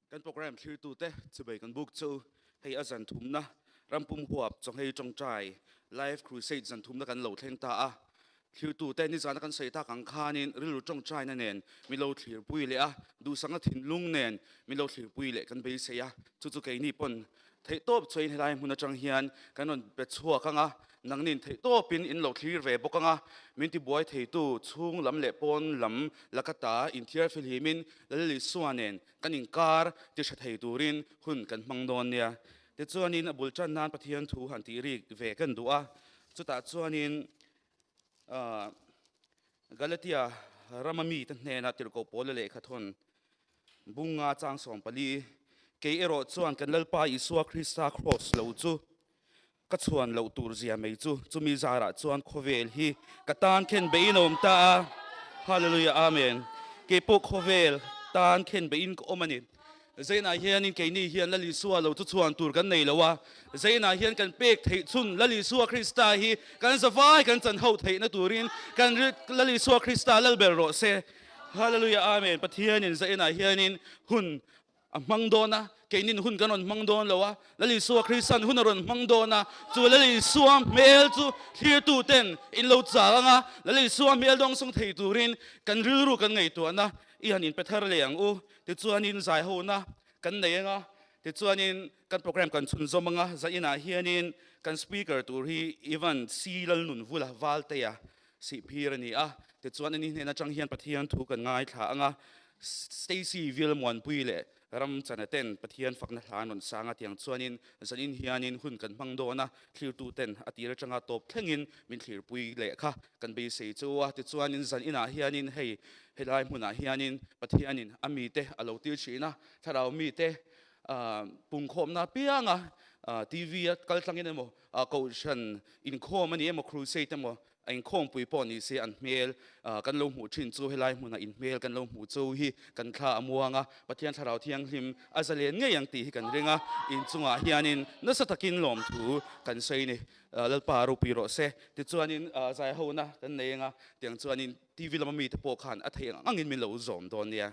Kan program thlirtute chibai kan buk chu hei a zan thumna rampum huap chawnghei tawngtai live crusade zan thumna kan lo thleng ta a. Thlirtute nizana kan sawi tak ang khanin rilru tawngtaina nen min lo thlirpui leh a, duhsakna thinlung nen min lo thlirpui leh kan beisei a. Chu chu keini pawn Theihtawp chuain helai hmun atang hian kan rawn pe chhuak ang a, nangnin theihtawpin in lo thlir ve bawk ang a, min tibuai theitu chhung lam leh pawn lam lakata inthiar fihlimin Lalisua nen kan inkar ti tha thei turin hun kan hmang dawn nia. Tichuanin a bul tan nan Pathian thu han tih rik ve kan duh a, chutah chuanin Galatia rama mite hnena tirhkoh pawla lehkhathawn Bunga chang 14, Kei erawh chuan kan Lalpa Isua Krista Kraws lo chu ka chhuan loh tur zia mai chu, chumi zarah chuan khawvel hi ka tan khen beiin a awm ta a. Hallelujah Amen. Kei pawh khawvel tan khen beiin ka awm a ni. Zainah hianin keini hian Lal Isua lo chu chhuan tur kan nei lo a, zainah hian kan pek theih chhun Lal Isua Krista hi kan zavai kan chan ho theihna turin kan Lal Isua Krista lal ber rawh se. Hallelujah Amen Pathianin zainah hianin hun a hmang dawn a, keinin hun kan rawn hmang dawn lo a, Lal Isua Krista'n hun a rawn hmang dawn a, chu Lal Isua hmel chu thlirtu ten in lo chak ang a, Lal Isua hmel dawng sawng thei turin kan rilru kan ngaihtuahna i han inpe thar leh ang u. Tichuanin zaihona kan nei ang a, tichuanin kan program kan chhunzawm ang a, zainah hianin kan speaker tur hi Ivan C. Lalnunvula Valtea Sihphir a ni a, tichuan ani hnen atang hian Pathian thu kan ngaithla ang a, Stacy Vilmuanpui leh Ramchana ten Pathian fakna hla an rawn sang a tiang chuanin zanin hianin hun kan hmang dawn a, thlirtu ten a tir atanga tawp thlengin min thlirpui leh kha kan beisei chu a, tichuanin zan inah hianin hei helai hmunah hianin Pathianin a mite a lo tir thin a, thlarau mite pungkhawmna apianga TV a kaltlangin emaw kohhran inkhawm a ni emaw crusade emaw. A inkhawmpui pawh ni se an hmel kan lo hmuh thin chu helai hmunah in hmel kan lo hmuh chu hi kan thla a muang a, Pathian Thlarau Thianghlim a zalen ngei ang tih hi kan ring a, inchungah hianin nasa takin lawmthu kan sawi ni. Lalpa ropui rawh se. Tichuanin zaihona kan nei anga tiang chuanin TV lama mite pawh khan a theih ang angin min lo zawm dawn nia.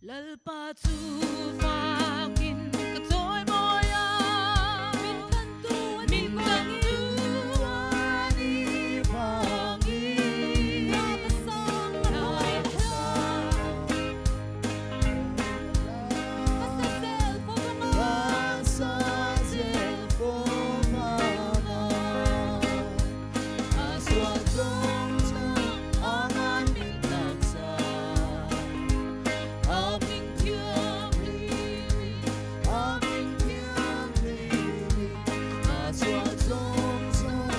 Lalpa chu fakin ka chawi mawi a, min tlantu a nih vangin hla ka sang a khawngaih hla. Ka sa zel fo vang a, a sual zawng zawng aman min tlansa. A hming thianghlim, a hming thianghlim, a sual zawng zawng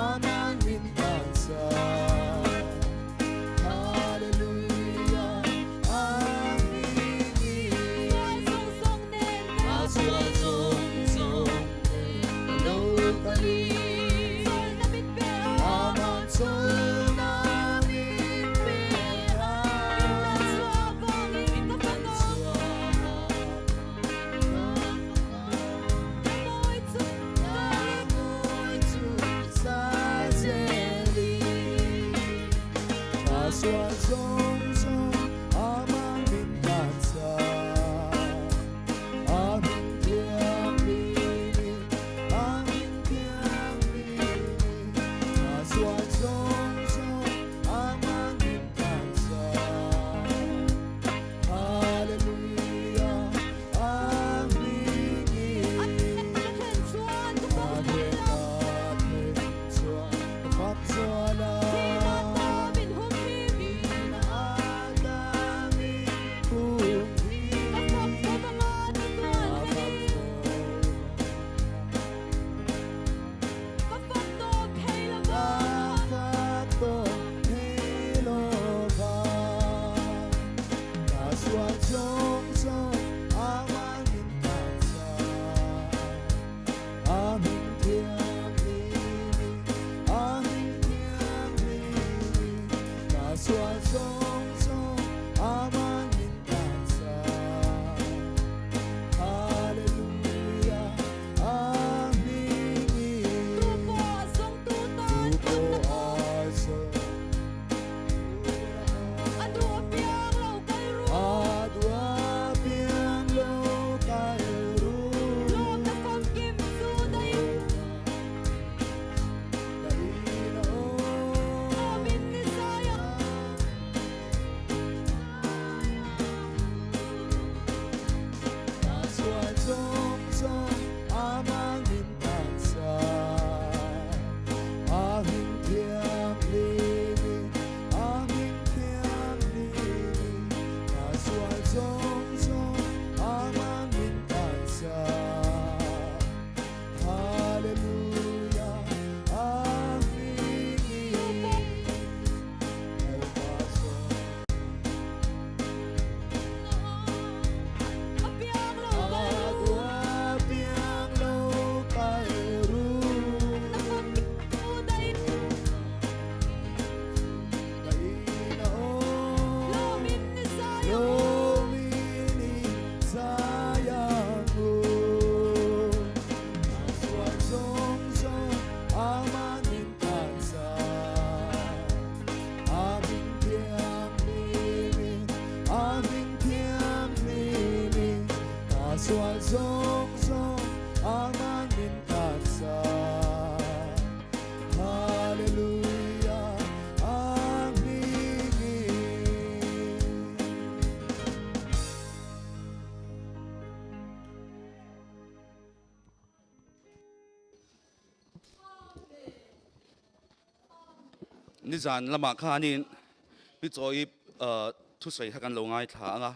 aman min tlansa. Hallelujah, a hmingin. A sual zawng zawng nen ka lo kalin. Aman chawlhna min pe a. Nizan lamah khanin Pi Chawi thusawi kha kan lo ngaithla ang a,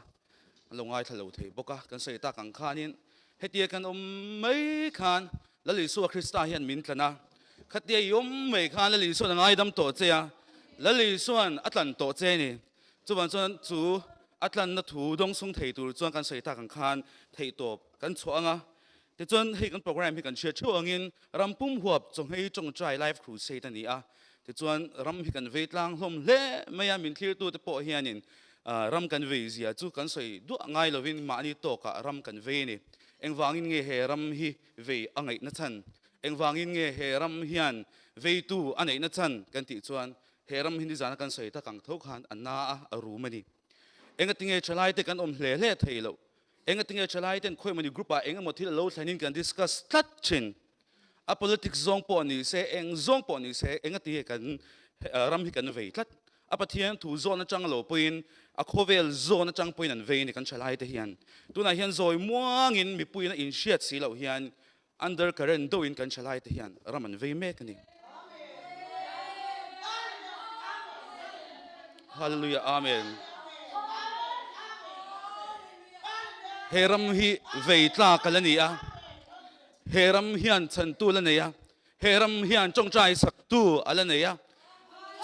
an lo ngaithla lo thei bawk a, kan sawi tak ang khanin hetia kan awm mai khan Lal Isua Krista hian min tlan a, khatia i awm mai khan Lal Isuan a ngaidam tawh che a, Lal Isuan a tlan tawh che a ni. Chuvang chuan chu a tlanna thu dawngsung thei tur chuan kan sawi tak ang khan theihtawp kan chhuah ang a, Tichuan hei kan program hi kan hriat theuh angin ram pum huap chawhmei tawngtai Life Crusade a ni a, tichuan ram hi kan vei tlang hlawm hle mai a, min thlirtute pawh hianin ram kan vei zia chu kan sawi duah ngai lovin mahni tawkah ram kan vei a ni. Engvangin nge he ram hi vei a ngaihna chhan? Engvangin nge he ram hian veitu a neihna chhan kan tih chuan he ram hi nizana kan sawi tak ang tho khan a na a, a rum a ni. Engatinge thalaite kan awm hle hle thei loh? Engatinge thalaiten khawimawni group ah engemaw thil a lo thlenin kan discuss tlat thin? A politics zawng pawh ni se, eng zawng pawh ni se, engatinge kan ram hi kan vei tlat? A Pathian thu zawn atang lo pawhin, a khawvel zawn atang pawhin an vei a ni kan thalaite hian. Tunah hian zawi muangin mipuiin a inhriat si loh hian Under current deuhin kan thalai te hian ram an vei mek a ni. Hallelujah Amen. He ram hi vei tlak a la ni a, he ram hian chhantu la nei a, he ram hian tawngtai saktu a la nei a,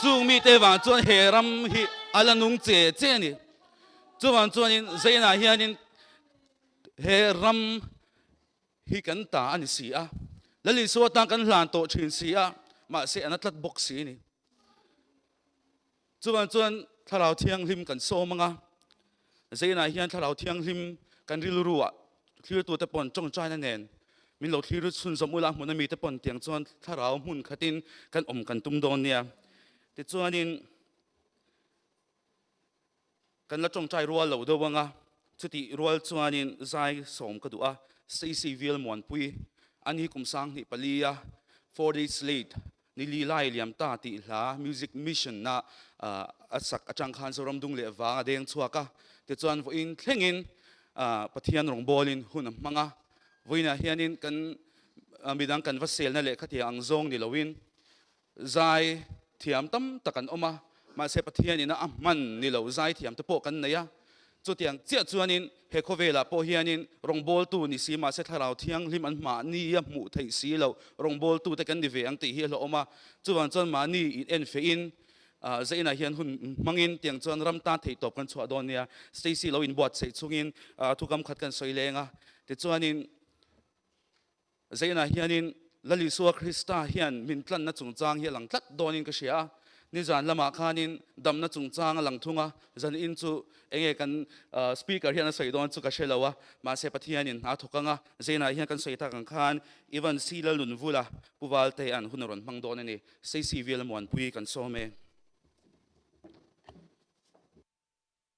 chung mite vang chuan he ram hi a la nung che che a ni. Chuvang chuanin Zainah hianin he ram hi kan ta a ni si a, Lal Isua tan kan hlan tawh thin si a, mahse an a tlat bawk si a ni. Chuvang chuan Thlarau Thianghlim kan sawm ang a, Zainah hian Thlarau Thianghlim kan rilru ah thlirtute pawn tawngtaina nen min lo thlir chhunzawm ula, hmun ami te pawn tiang chuan Thlarau hmun khatin kan awm kan tum dawn nia. Tichuanin Kan la tawngtai rual lo deuh ang a, chutih rual chuanin zai sawm ka duh a, Stacy Vial Muanpui, a ni kum sanghnih pali a, Four Days Late, Ni Li Lai Liam Ta tih hla Music Mission na a sak atang khan Zoram dung leh vang a deng chhuak a, tichuan vawiin thlengin Pathian rawngbawlin hun a hmang a, vawiinah hianin kan midang kan va selna leh khatiang ang zawng ni loin Zai thiam tam tak an awm a, mahse Pathian ina a hman ni lo zai thiam te pawh kan nei a. Chutiang chiah chuanin he khawvelah pawh hianin rawngbawltu ni si mahse Thlarau Thianghlim an mahni a hmuh theih si loh rawngbawltu te kan ni ve ang tih hi a hlawhawm a. Chuvang chuan mahni in en fehin Zainah hian hun hmangin tiang chuan ram tan theihtawp kan chhuah dawn nia. Stacy lo inbuatsaih chungin thukam khat kan sawi leng a. Tichuanin Zainah hianin Lal Isua Krista hian min tlanna chungchang hi a lang tlat dawnin ka hria a. Nizan lamah khanin damna chungchang a lang thung a, zanin chu enge kan speaker hian a sawi dawn chu ka hre lo a, mahse Pathianin hna thawk anga Zainah hian kan sawi tak ang khan Ivan C. Lalnunvula Pu Valtea'n hun a rawn hmang dawn a ni. Stacy Vial Muanpui kan sawm e. A bul tangin min lo tihsak mai.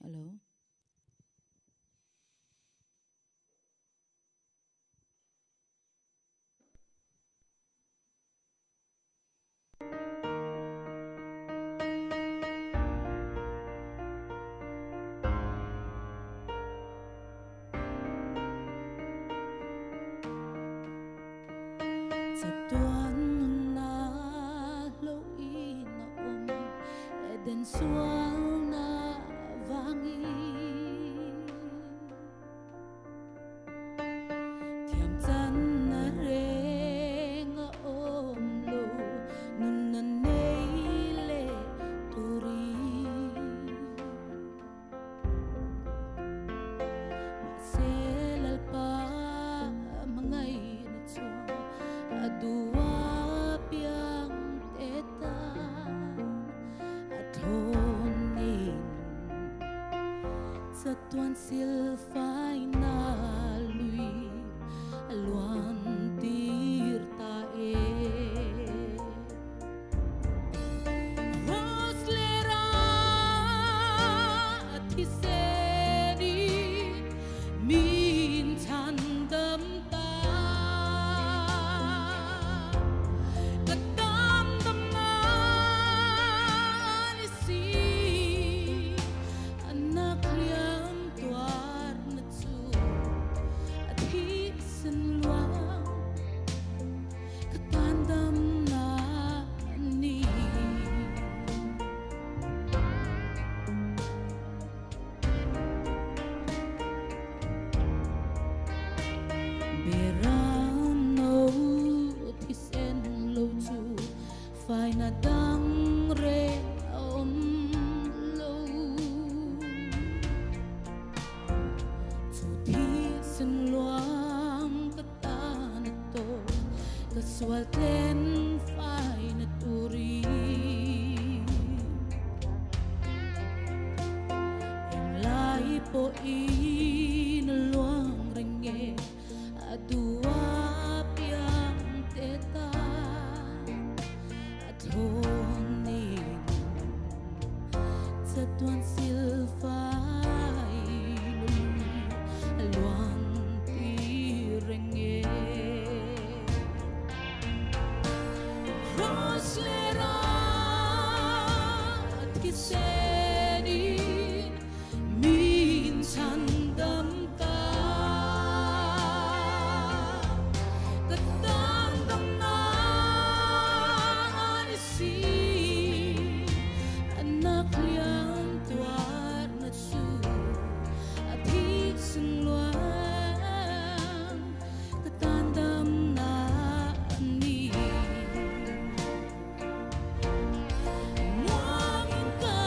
Hello. Chatuan nunna hlohin a awm Eden sualna vangin. Chatuan silfaina lui a luan tir ta e. Kraws leh ra a thisenin min chhandam ta. Ka tan damna ni si. A nak hliam tuarna chu a thisen luang ka tan damna a ni. Beram no thisen lo chu Faina dang reng a awm lo. Chu thisen luang ka tan a tawk, ka sual tlen faina turin. Englai pawhin a luang reng e. A dua piang te tan a thlawnin chatuan silfai lui a luang tir reng e. Kraws leh ra thisenin Min chhandam ta, ka tan damna a ni si. A nak hliam tuarna chu a thisen luang, ka tan damna a ni. Muangin ka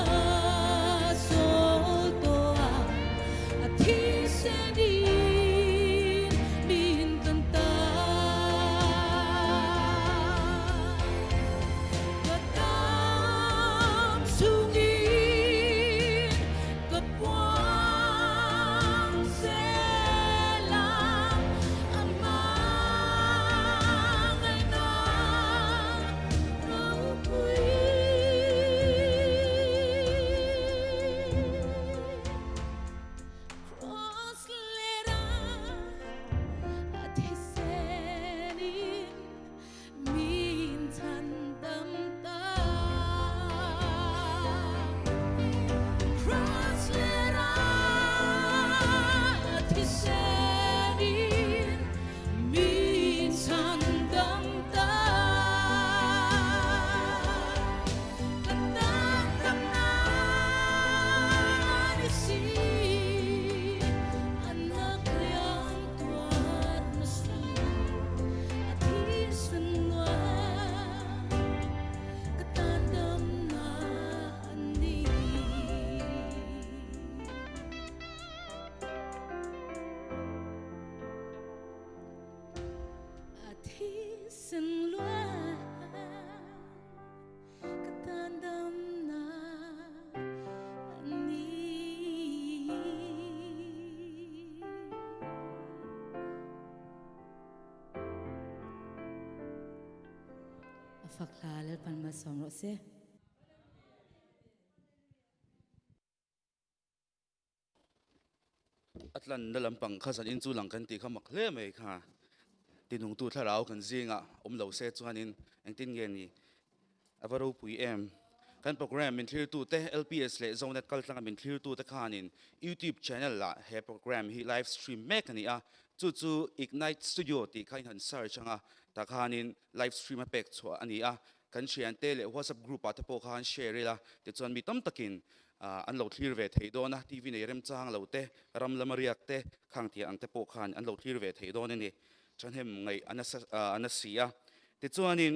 sawl tawh a, a thisenin min kan ta. Ka dam chungin ka puang zel a, a hmangaihna Min chhandam ta. Ka tan damna ni si, a nak lian tuarna su, a thisen luang ka tan damna a ni. A thisen luang ka tan damna a ni. A fak hla Lalpan malsawm rawh se. A tlanna lampang kha zanin chu lang kan tih kha mak hle mai kha. Tinungtu thlarau kan zingah awm lo se chuanin engtin nge ni a va ropui em? Kan program min thlirtute LPS leh Zonet kaltlanga min thlirtute khanin YouTube channel ah he program hi live stream mek a ni a, chu chu Ignite Studio tih kha in han search anga tah khanin live stream a pek chhuah a ni a, kan thiante leh WhatsApp group ah te pawh khan share ila tichuan mi tam takin an lo thlir ve thei dawn a, TV nei remchang lo te, ram lama riak te, khang tih ang te pawh khan an lo thlir ve thei dawn a ni. Thahnem ngaih a nasa a na si a. Tichuanin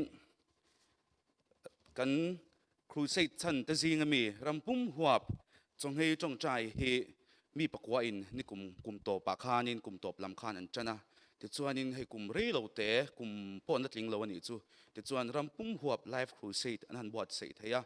kan crusade chhan te zinga mi ram pum huap chawnghei tawngtai hi mi pakua in ni kum kum tawpah khanin kum tawp lam khan an tan a. Tichuanin hei kum rei lo te kum pawh na tling lo a nih chu. Tichuan ram pum huap live crusade an han buatsaih thei a.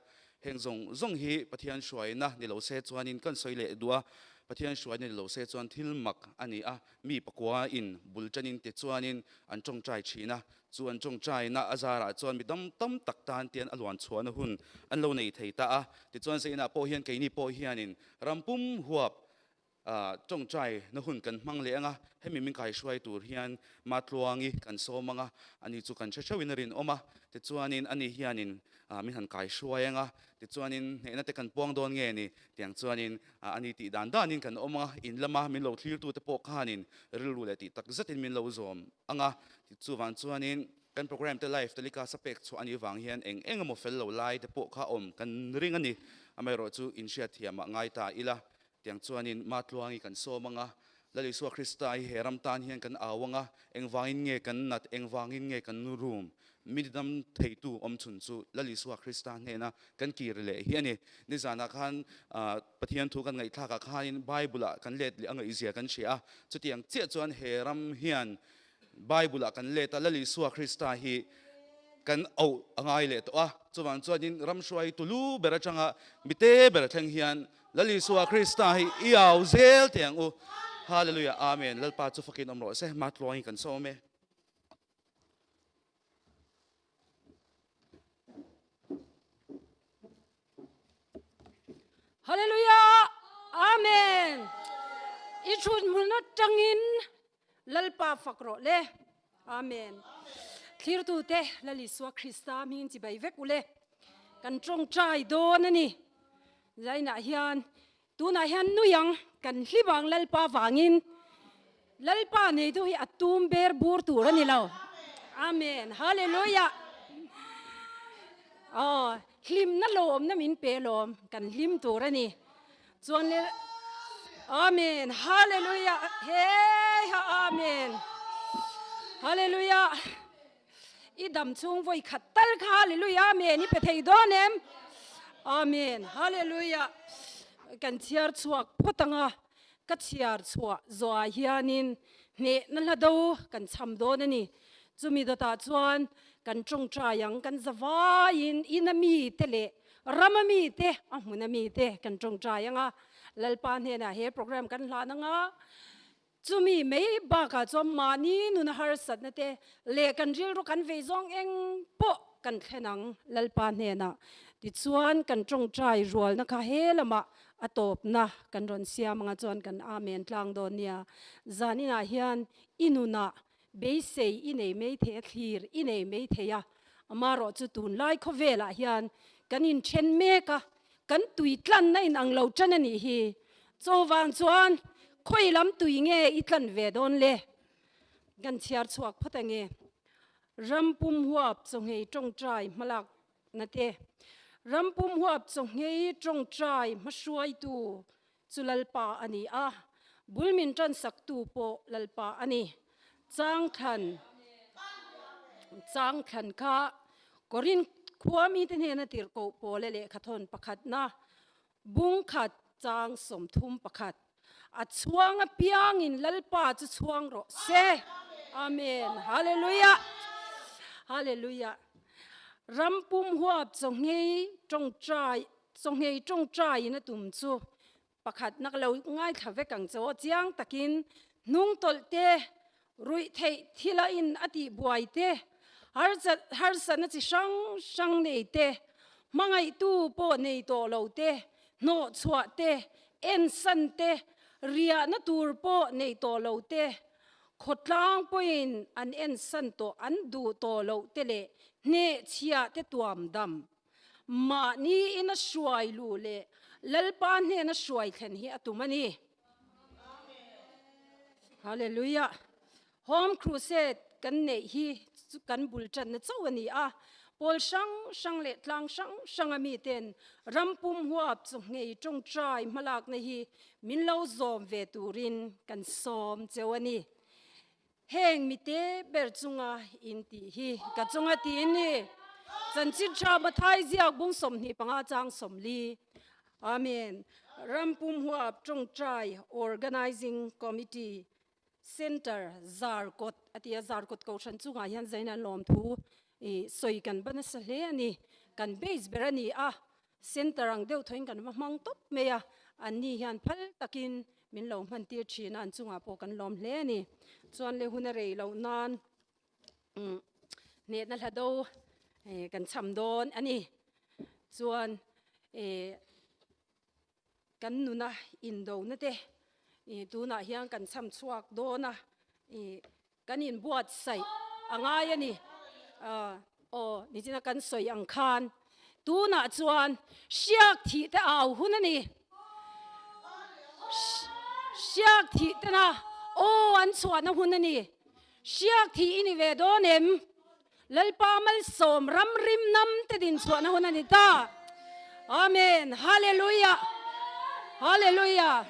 Heng zawng zawng hi Pathian hruaina ni lo se chuanin kan sawi leh duh a. Pathian hruaina ni lo se chuan thil mak a ni a, mi pakua in bul ṭanin tichuanin an ṭawngṭai ṭhin a, chu an ṭawngṭaina a zarah chuan mi dam tam tak tan tian a luan chhuahna hun an lo nei thei ta a. Tichuan zeinah pawh hian keini pawh hianin ram pum huap Tawngtai na hun kan hmang leh anga, hemi min kaihruai tur hian Matluangi kan sawm anga, ani chu kan hre theuhin a rinawm a, tichuanin ani hianin min han kaihruai anga, tichuanin hnehna te kan puang dawn nge ni tiang chuanin ani tih dan danin kan awm anga, in lama min lo thlirtute pawh khanin rilru leh tih tak zetin min lo zawm anga, chuvang chuanin kan program te live telecast a pek chhuah anih vang hian eng eng emaw fel lo lai te pawh kha awm kan ring a ni, amaherawhchu inhriatthiamah ngai ta ila. Tiang chuanin Matluangi kan sawm ang a, Lal Isua Krista hi he ram tan hian kan au ang a, engvangin nge kan nat, engvangin nge kan rum, mi dam theitu awm chhun chu Lal Isua Krista hnena kan kir leh hi a ni. Nizanah khan Pathian thu kan ngaihthlakah khanin Bible-ah kan let leh a ngaihzia kan hria a, chutiang chiah chuan he ram hian Bible-ah kan let a, Lal Isua Krista hi kan auh a ngai leh tawh a. Chuvang chuanin ram hruaitu lu ber atanga mite ber thleng hian Lal Isua Krista hi i au zel teh ang u. Hallelujah, Amen. Lalpa chu fakin awm rawh se, Matluangin kan sawm e. Hallelujah, Amen. I thut hmun atangin Lalpa fak rawh le. Amen. Thlirtute Lal Isua Krista hmingin chibai vek ule. Kan tawngtai dawn a ni. Zainah hian tunah hian nui ang kan hlim ang Lalpa vangin Lalpa neitu hi a tum ber bur tur a ni lo. Amen. Hallelujah. Oh, hlimna lawmna min pe lawm kan hlim tur a ni. Chuan le Amen. Hallelujah. Hey ha Amen. Hallelujah. I dam chung voi khat tal kha Hallelujah Amen. I pe thei dawn em? Amen. Hallelujah. Kan chhiar chhuak phawt anga ka chhiar chhuah zawhah hianin hnehna hla do kan cham dawn a ni. Chumi dawtah chuan kan tawngtai ang kan zavaiin ina mite leh Rama mite, a hmuna mite kan tawngtai ang a, Lalpa hnenah he program kan hlan ang a, chumi mai bakah chuan mahni nuna harsatna te leh kan rilru kan vei zawng eng pawh kan thlen ang Lalpa hnenah. Tichuan kan tawngtai rualna kha he lamah a tawpna kan rawn siam ang a chuan kan Amen tlang dawn nia. Zaninah hian i nunah Beisei i nei mai thei a, thlir i nei mai thei a, amarawh chu tunlai khawvelah hian kan inthen mek a, kan tui tlanna in ang lo tan a nih hi. Chuvang chuan khawi lam tui nge i tlan ve dawn le? Kan chhiar chhuak phawt ange. Ram pum huap chawngei tawngtai hmalak na te. Ram pum huap chawngei tawngtai hmahruaitu Chu Lalpa a ni a, bul min tansaktu pawh Lalpa a ni. Changthlan Changthlan kha Korinth khua mite hnena tirhkoh Paula lehkhathawn pakhatna bungkhat chang 31 A chhuang apiangin Lalpa chu chhuang rawh se. Amen. Hallelujah. Hallelujah. Ram pum huap chawngei tawngtai Chawngei tawngtaiin a tum chu pakhat nak lo ngaithla vek ang che aw chiang takin hnung tawlh te, ruih theih thil a in a tih buai te, harsatna chi hrang hrang nei te, hmangaihtu pawh nei tawh lo te, hnawh chhuah te, ensan te, riahna tur pawh nei tawh lo te, khawtlang pawhin an ensan tawh an duh tawh loh te leh hnehchhiah te tuam dam. Mahni ina hruai luh leh Lalpa hnena hruai thlen hi a tum a ni. Hallelujah. Home Crusade kan neih hi kan bul tanna chauh a ni a. Pawl hrang hrang leh tlang hrang hrang a miten ram pum huap chu ngei tawngtai hmalakna hi min lo zawm ve turin kan sawm cheu a ni. Heng mite ber chunga in tih hi ka chunga ti in ni. Chanchin tha Mathai ziak bung 25 chang 40. Amen. Rampum huap tawngtai Organizing Committee Center Zarkawt a ti a, Zarkawt Kohhran chungah hian zain an lawm thu i sawi kan ba nasa hle a ni. Kan base ber a ni a, center ang deuh thawin kan va hmang tawp mai a, anni hian phal takin. min lo hman tir thin a, an chungah pawh kan lawm hle a ni. Chuan le hun a rei loh nan hnehna hla do kan cham dawn a ni. Chuan Kan nuna indona te tunah hian kan cham chhuak dawn a, kan inbuatsaih a ngai a ni. Aw, nichina kan sawi ang khan tunah chuan hriak thih te au hun a ni. Hriak thih tena aw an chhuahna hun a ni. Hriak thih i ni ve dawn em? Lalpa malsawm ram rim nam te din chhuahna hun a ni ta. Amen. Hallelujah. Hallelujah.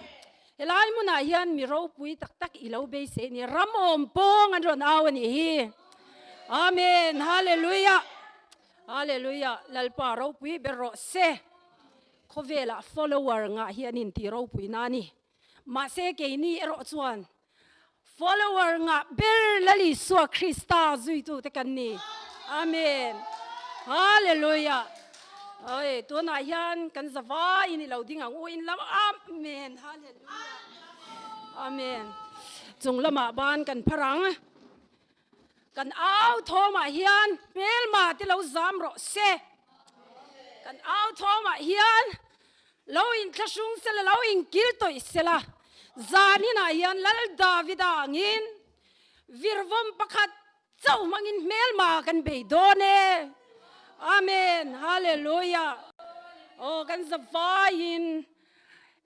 Helai hmunah hian mi ropui tak tak i lo beisei ni. Ram awm pawng an rawn au a nih hi. Amen. Hallelujah. Hallelujah. Lalpa ropui ber rawh se. Khawvelah follower ngah hi an inti ropui na a ni. Mahse keini erawh chuan Follower ngah ber Lal Isua Krista zuitute kan ni. Amen. Hallelujah. Oi, tunah hian kan zavaiin i lo ding ang u in lam. Amen. Hallelujah. Amen. Chung lamah ban kan phar ang. Kan au thawmah hian hmelma te lo zam rawh se. Kan au thawmah hian lo inthlahrung sela, lo inkil tawih sela. Zaninah hian Lal Davida angin virvawm pakhat chauh hmangin hmelma kan bei dawn e. Amen. Hallelujah. Aw kan zavaiin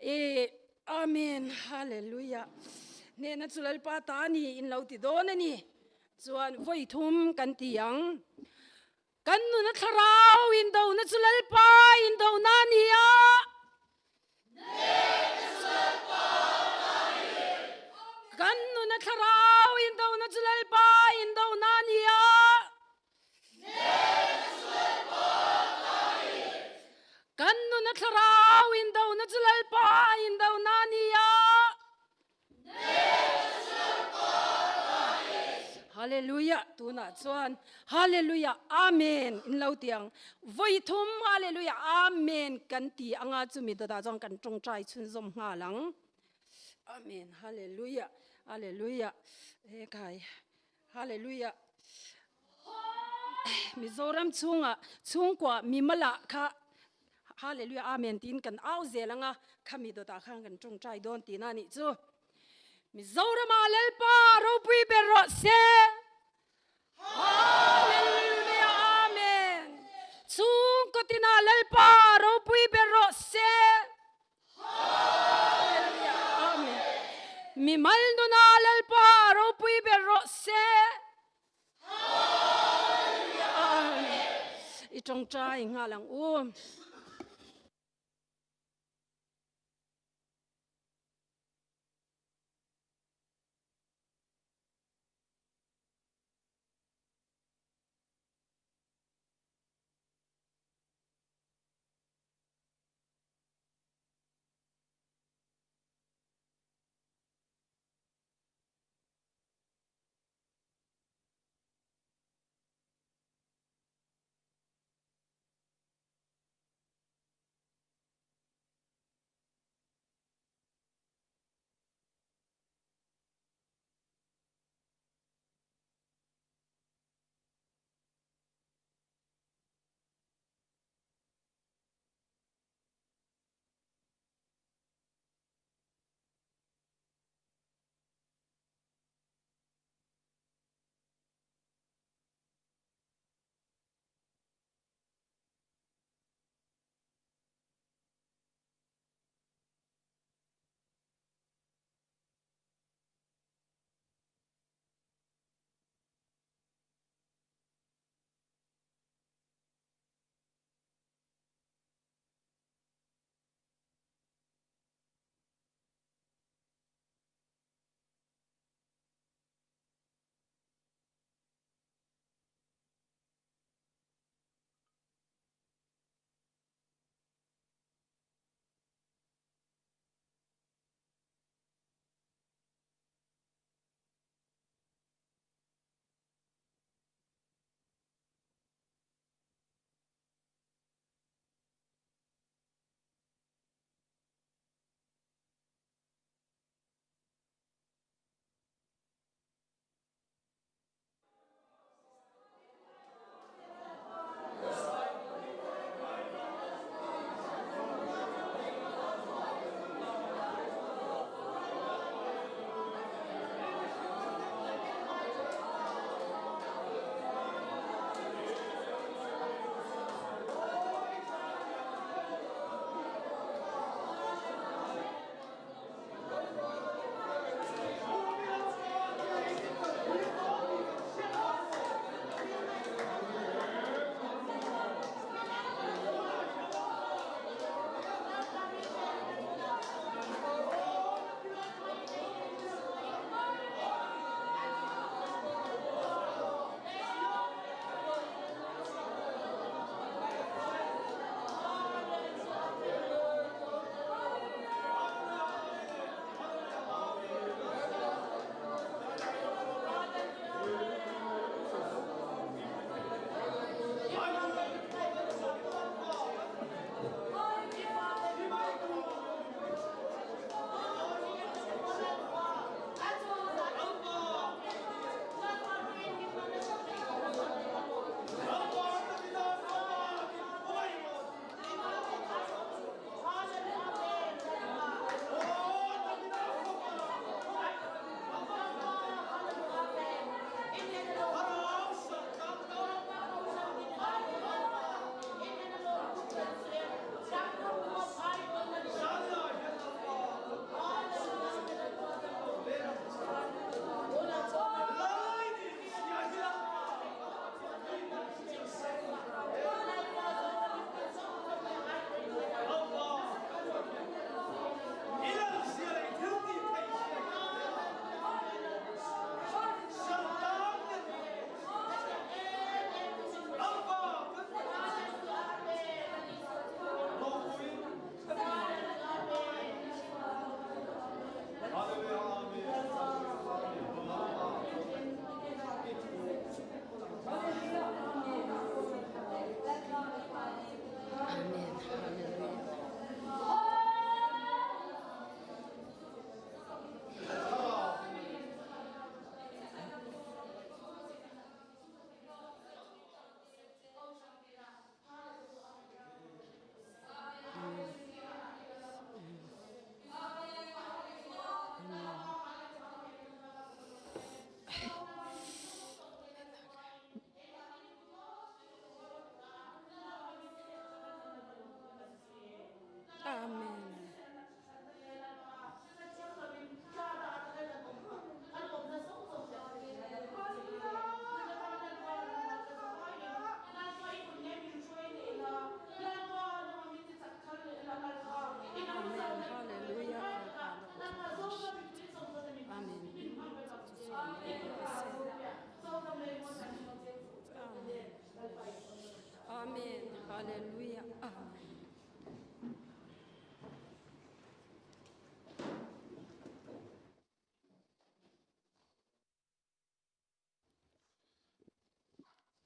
i Amen Hallelujah Hnehna chu Lalpa ta a ni in lo ti dawn a ni chuan vawi thum kan ti ang kan nuna thlarau indona chu Lalpa indona a ni a Hnehna chu Lalpa ta a ni Kan nuna thlarau indona chu Lalpa indona a ni a Kan nuna thlarau indona chu Lalpa indona a ni a. Hallelujah tunah chuan Hallelujah Amen in lo ti ang. Vawi thum Hallelujah Amen kan ti anga chumi dawtah chuan kan tawngtai chhunzawm nghal ang. Amen Hallelujah Hallelujah he kai Hallelujah Mizoram chhungah chhungkua mimala kha Hallelujah Amen tiin kan au zel anga khami dawtah khan kan tawngtai dawn tihna a nih chu. Mizorama Lalpa ropui ber rawh se. Hallelujah Amen. Chhungkaw tina Lalpa ropui ber rawh se. Hallelujah Amen. Mimal nuna Lalpa ropui ber rawh se. Hallelujah Amen. I tawngtai nghal ang u.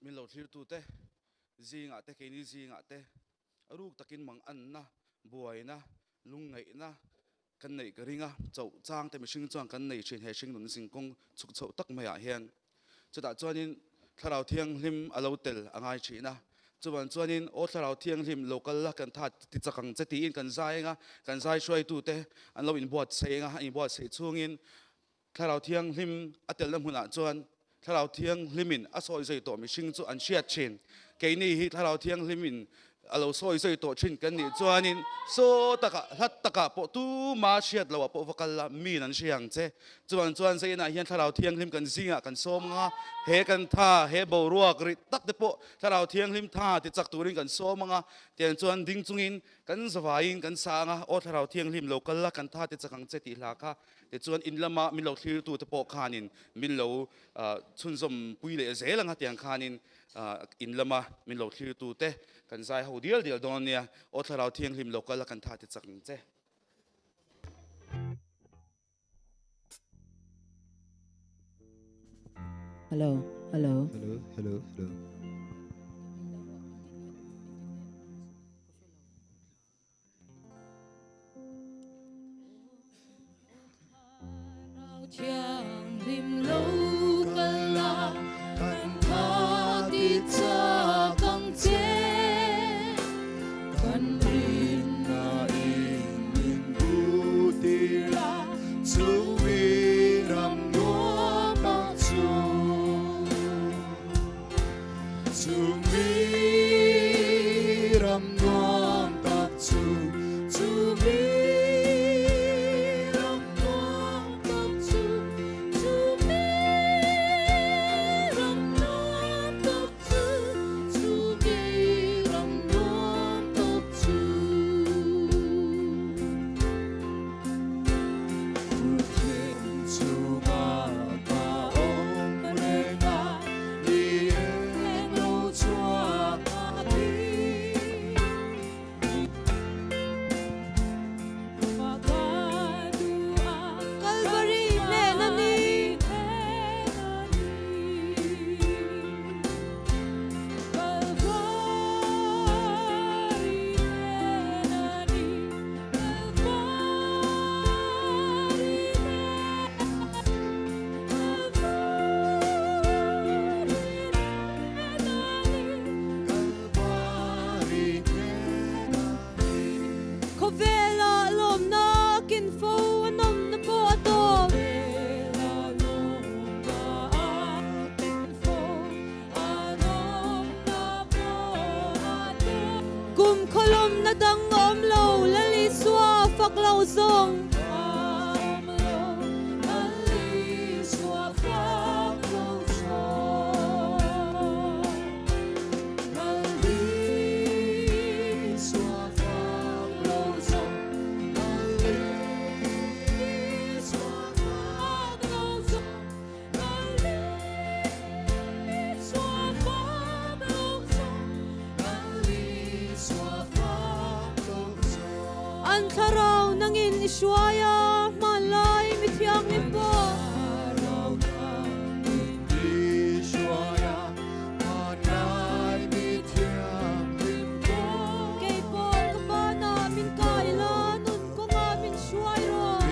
Min lo thlirtute zingah te, keini zingah te a ruk takin manganna, buaina, lungngaihna kan neih ka ring a, chauh chang te mihring chuan kan nei thin he hringnun zingkawng chhuk chhoh tak maiah hian. Chutah chuanin Thlarau Thianghlim a lo tel a ngai thin a, chuvan chuanin Aw Thlarau Thianghlim lo kal la kan tha ti chak ang che tiin kan zai eng a, kan zai hruaitute an lo inbuatsaih eng a, an inbuatsaih chhungin Thlarau Thianghlim a telna hmunah chuan Thlarau Thianghlimin a sawi zui tawh mihring chu an hriat thin. Keini hi Thlarau Thianghlimin a lo sawi zui tawh thin kan nih chuanin saw takah, hlat takah pawh tuma hriat loah pawh va kal la, miin an hria ang che. Chuan chuan Zainah hian Thlarau Thianghlim kan zingah kan sawm anga, he kan tha, he boruak rit tak te pawh Thlarau Thianghlim tha ti chak turin kan sawm anga, tiang chuan ding chungin kan zavaiin kan sa anga, Aw Thlarau Thianghlim lo kal la, kan tha ti chak ang che tih hla kha Tichuan in lama min lo thlirtute pawh khanin min lo chhunzawm pui leh zel ang a tiang khanin in lama min lo thlirtute kan zai ho dial dial dawn nia. Aw Thlarau Thianghlim lo kal a kan tha ti chak ang che. Hello, hello. Hello, hello, hello. Kalvari hnen a ni. Khawvela lawmna kin fo a nawmna pawh a tawp. Kum khawlawmna dang a awm lo, Lal Isua fak lo zawng. An thlarau nangin i hruai a, hmanlai mi thianghlim pawh. Kei pawh ka banah min kai la, nun kawngah min hruai rawh.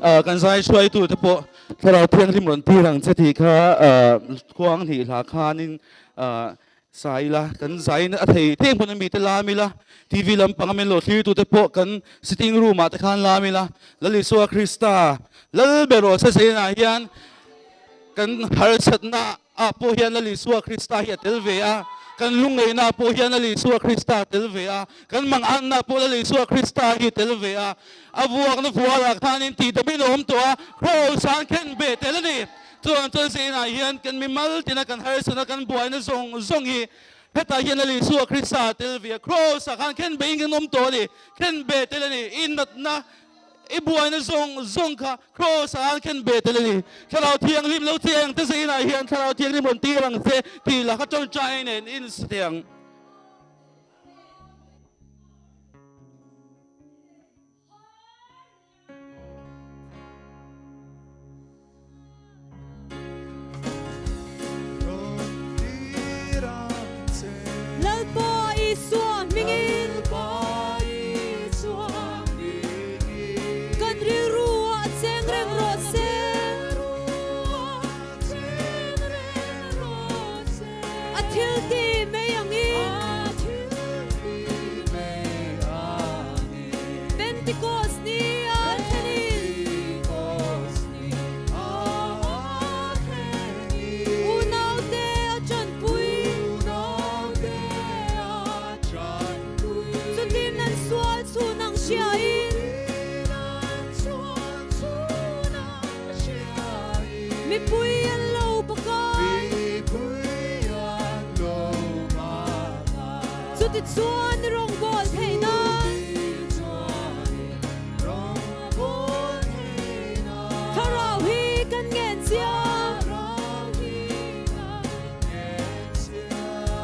Kan zai hruaitu te pawh Thlarau Thianghlim rawn tir ang che tih kha khuang hnih hla khanin sa ila, kan zaiin a thei thei hmun a mite lam ila, TV lampang a min lo thlirtu te pawh kan sitting room ah te khan lam ila, Lal Isua Krista Lal ber rawh se zeinah hian kan harsatna ah pawh hian Lal Isua Krista hi a tel ve a, kan lungngeihna ah pawh hian Lal Isua Krista a tel ve a, kan manganna ah pawh Lal Isua Krista hi a tel ve a, a vuakna vualah khanin tihdamin a awm tawh a, Kraws ah an khen ve tel a ni. Chuan chuan zinah hian kan mimal tina kan harsatna kan buaina zawng zawng hi hetah hian Lal Isua Krista a tel ve a, Kraws ah khan khen beiin kan awm tawh a ni, khen be tel a ni, i natna i buaina zawng zawng kha Kraws ah khan khen be tel a ni. Thlarau Thianghlim lo cheng te zinah hian Thlarau Thianghlim rawn tir ang che tih lah kha tawngtai nen in sa thei ang. Lalpa Isua hmingin kan rilruah cheng reng rawh se. A thil ti mai angin. Pentecost ni a thlenin Unaute a chanpui Chutin an sual chhun ang hriain Mipui an lo pakai Chutichuan rawngbâwl theih nân Thlarau hi kan ngen chiang.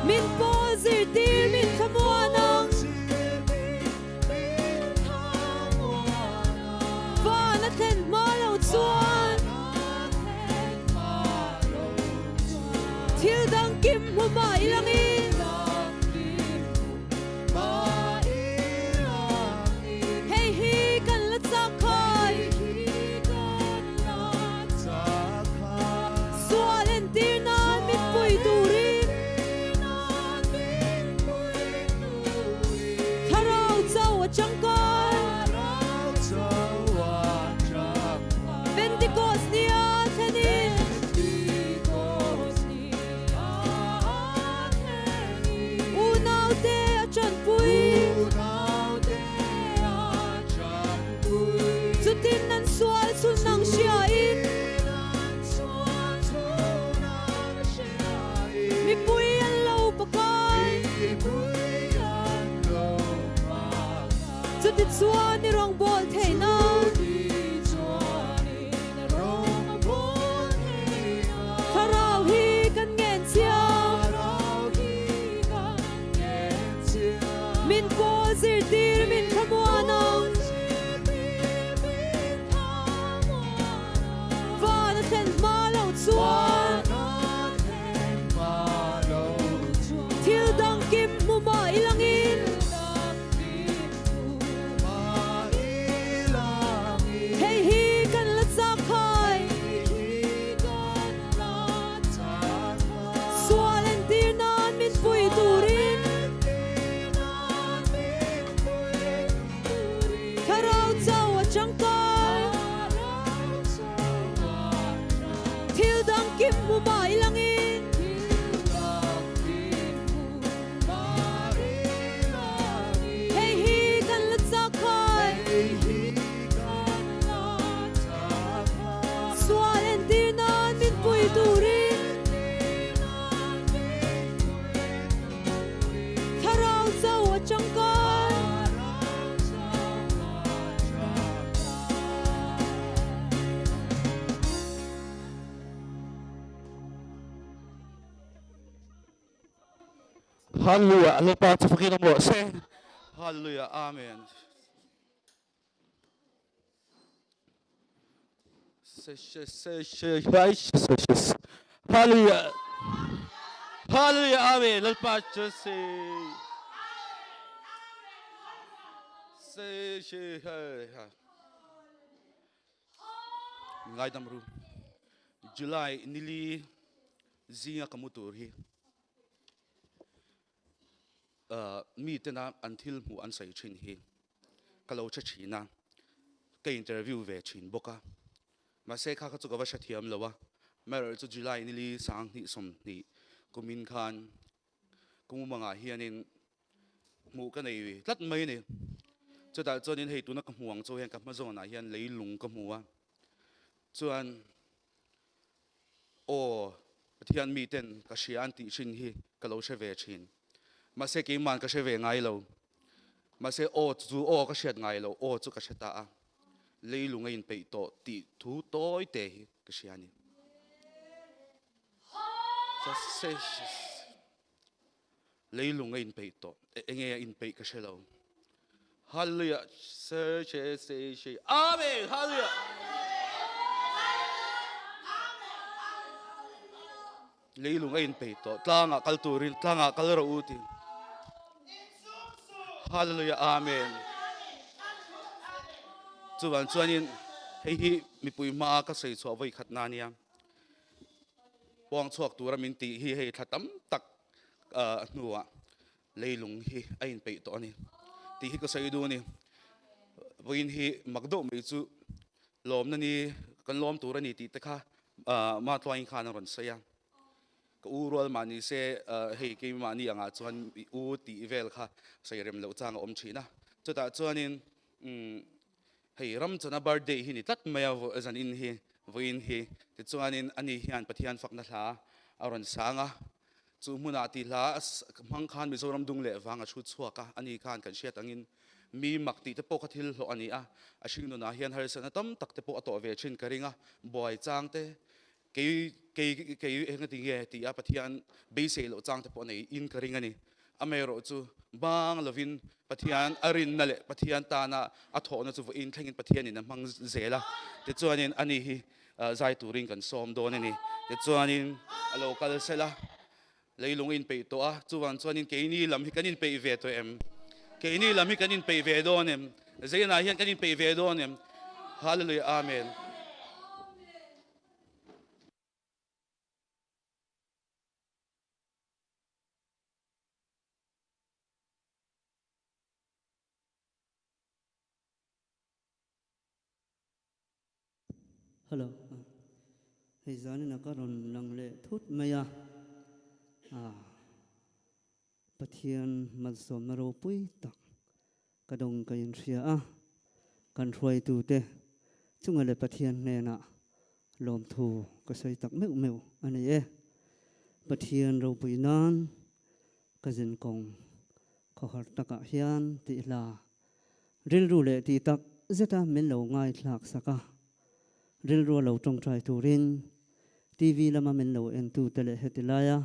Min pawl zirtîr min thlamuan ang. Van a thlen hma lo chuan thil dang kim hmu mah i langin. Hei hi kan la chak khai. Sual entir nan min pui turin. Thlarau chau a changkai. Pentecost ni a thlenin. Unaute a chanpui. Chutin an sual chhun ang hriain. Mipui an lo pakai. Chutichuan i rawngbâwl theih nân. Thlarau hi kan ngen chiang. Min pawl zirtîr min thlamuan ang. Van a thlen hma lo chuan. Thil dang kim hmu mah i langin. Hei hi kan la chak khai. Sual entir nan min pui turin. Thlarau chau a tangkai. Thil dang kim hmu mah i langin. Hei hi kan la chak khai. Sual entir nan min pui turin. Thlarau chau a tangkai. Hallelujah Lalpa chu fakin awm rawh se. Hallelujah Amen. Hallelujah Hallelujah Amen Lalpa chu se se she ha. Ngaidam ru. July nili zinga ka mu tur hi mi tena an thil hmuh an sawi thin hi ka lo hre thin a, ka interview ve thin bawk a. Mahse kha kha chu ka va hrethiam lo a, amaherawhchu chu July nili 2020 kumin khan Kumumangah hianin hmuh ka nei tlat mai a ni. Chutah chuanin hei tuna ka hmuh ang chu hian ka hma zawnah hian leilung ka hmu a, chuan aw Pathian miten ka hria an tih thin hi ka lo hre ve thin. Mahse keiman ka hre ve ngai lo. Mahse aw chu aw ka hriat ngai lo, aw chu ka hre ta a. Leilung a inpeih tawh tih thu tawi te hi ka hria a ni. Leilung a inpeih tawh. Enge a inpeih ka hre lo. Hallelujah. Amen. Hallelujah. Leilung a inpeih tawh. Tlangah kal turin tlangah kal rawh u ti. Hallelujah. Amen. Chuvan chuanin hei hi mipui hmaa ka sawi chhuah vawi khat na nia. Puang chhuak tura min tih hi hei thla tam tak hnuah leilung hi a inpeih tawh a ni tih hi ka sawi duh a ni. Vawiin hi mak deuh mai chu lawmna ni kan lawm tur a ni tih te kha Matluain khan a rawn sawi a. Ka u rual mah ni se hei keimahni angah chuan u tih vel kha sawi rem loh chang a awm thin a. Chutah chuanin Hei Ramchana birthday hi ni tlat mai a zanin hi vawiin hi tichuanin ani hian Pathian fakna hla a rawn sang a, chu hmunah tih hla hmang khan Mizoram dung leh vang a thu chhuak a, ani khan kan hriat angin mi mak tih te pawh kha thil hlawh a ni a, a hringnunah hian harsatna tam tak te pawh a tawh ve thin ka ring a, buai chang te Kei, kei, kei engati nge ti a Pathian beisei loh chang te pawh nei in ka ring a ni. Amaherawh chu bang lovin Pathian a rinna leh Pathian tana a thawhna chu vawiin thlengin Pathianin a hmang zel a. Tichuanin ani hi zai turin kan sawm dawn a ni. Tichuanin a lo kal sel a, leilung a inpeih tawh a, chuvang chuanin keini lam hi kan inpeih ve tawh em? Keini lam hi kan inpeih ve dawn em? Zeinah hian kan inpeih ve dawn em? Hallelujah Amen. Hello. Hei zanin a ka rawn lang leh thut mai a. Ah. Pathian malsawmna ropui tak Ka dawng ka inhria a, kan hruaitute chunga leh Pathian hnenah lawmthu ka sawi tak meuh meuh a ni e. Pathian ropui nan ka zin kawng khawhar takah hian tih hla rilru leh tih tak zeta min lo ngaithlak sak a, rilrua lo tawngtai turin TV lama min lo entute leh heti laia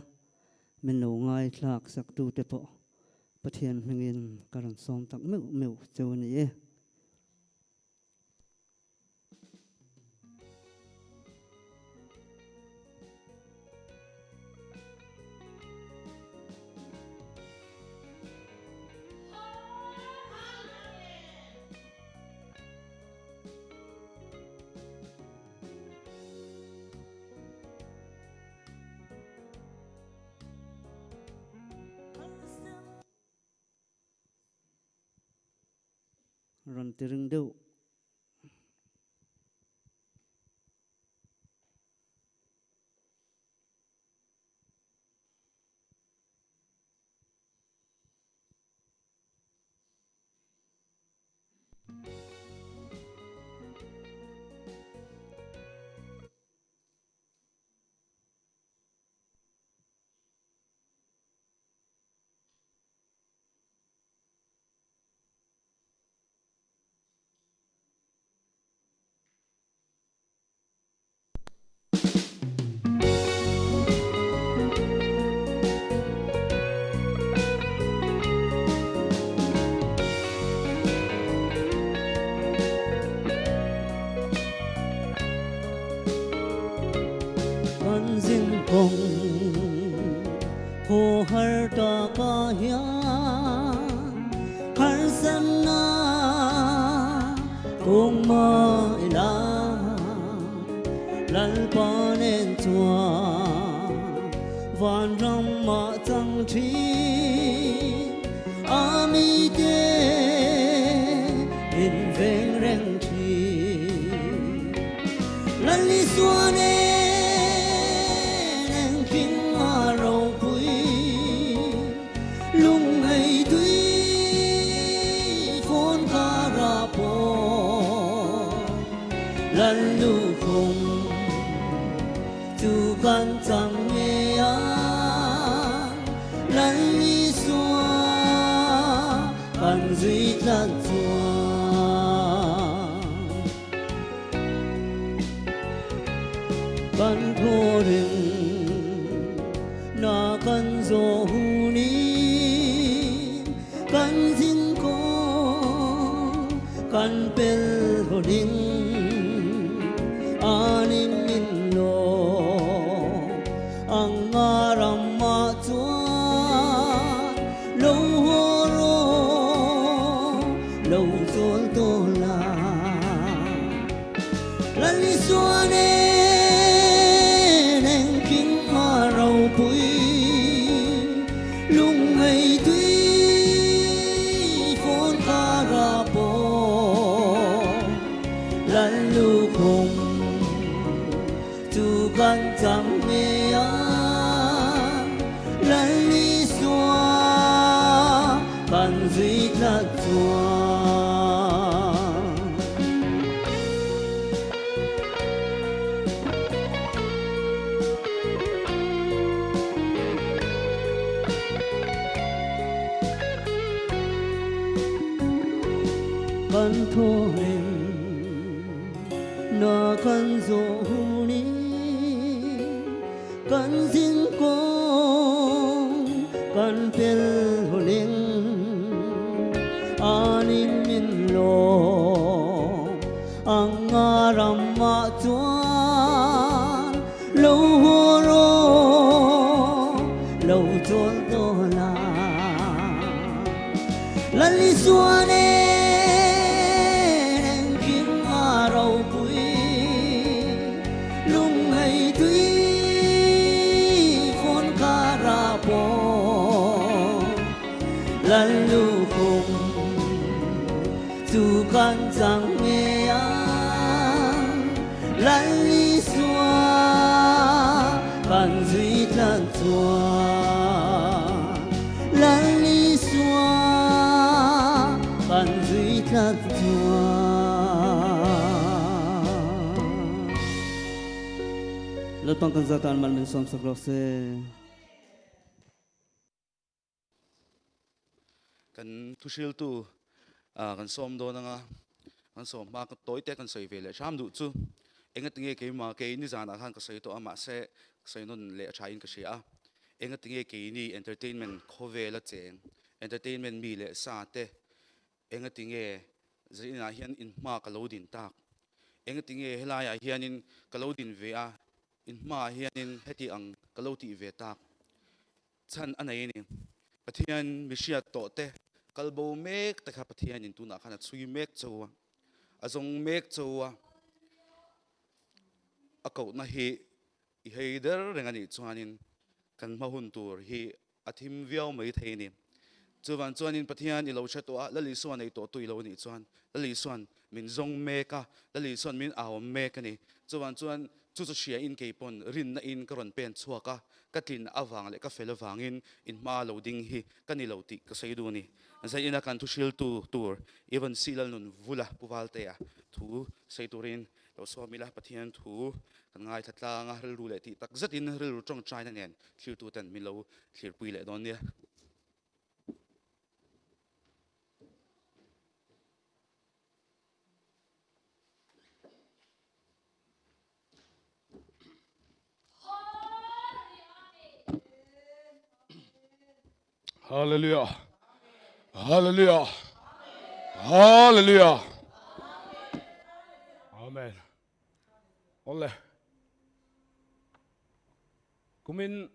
min lo ngaithlak saktute pawh Pathian hmingin ka rawn sawm tak meuh meuh cheu a ni e. Rawn ti ring deuh. Kan zin kawng khawhar takah hian harsatna kawng mah ila. Lalpa nen chuan vanram ah chang thin a mite min veng reng thin. Lal Isua nen engkim a ropui Lungngai tui fawn kara pawh Lal lukhum chu kan chang ngei a, Lal Isua kan zui tlat chuan. Kan thaw reng na kan zawh hunin kan zin kawng kan pel hawlin anin min lawm ang nga ramah chuan lo haw rawh lo chawl tawh la. Lal Isua nen engkim a ropui lungngai tui fawn kara pawh Lal lukhum chu kan chang ngei a Lal Isua kan zui tlat chuan. Kan thawhrim na kan zawh hunin kan zin kawng kan pel hunin anin min lawm ang nga ramah chuan lo haw rawh lo chawl tawh la. Lal Isua nen engkim a ropui lungngai tui fawn kara pawh Lal lukhum chu kan chang ngei ang Lal Isua kan zui tlat chuan Lal Isua kan zui tlat chuan. Lalpang kan zatan mal min sawm sak rawh se. Kan thuhriltu kan sawm dawn anga kan sawm hma ka tawi te kan sawi ve leh hram duh chu engatinge keimah kei nizanah khan ka sawi tawh a mahse ka sawi nawn leh a tha in ka hria a engatinge keini entertainment khawvela cheng entertainment mi leh sa te engatinge zaninah hian inhma ka lo din tak engatinge helaiah hianin ka lo din ve a inhmaah hianin heti ang ka lo tih ve tak Chhan a nei a ni. Pathian mi hriat tawh te, kal bo mek te kha Pathianin tunah khan a chhui mek cho a, a zawng mek cho a, a kohna hi i hei der reng a nih chuanin kan hma hun tur hi a thim viau mai thei a ni. Chuvang chuanin Pathian i lo hre tawh a, Lal Isua nei tawh tu i lo nih chuan Lal Isuan min zawng mek a, Lal Isuan min au mek a ni. Chuvang chuan chu chu hria in kei pawn rinna in ka rawn pen chhuak a, ka tlin avang leh ka fel avangin in hma lo ding hi ka ni lo tih ka sawi duh a ni. Zaina kan thu hriltu tur Evan C. Lalnun Vula Pu Valtea thu sawi turin lo sawm ila, Pathian thu kan ngaithla tlang a, rilru leh tih tak zetin rilru tawngtaina nen thlirtuten min lo thlirpui leh dawn nia. Hallelujah. Hallelujah. Hallelujah. Amen. Olle. Kumin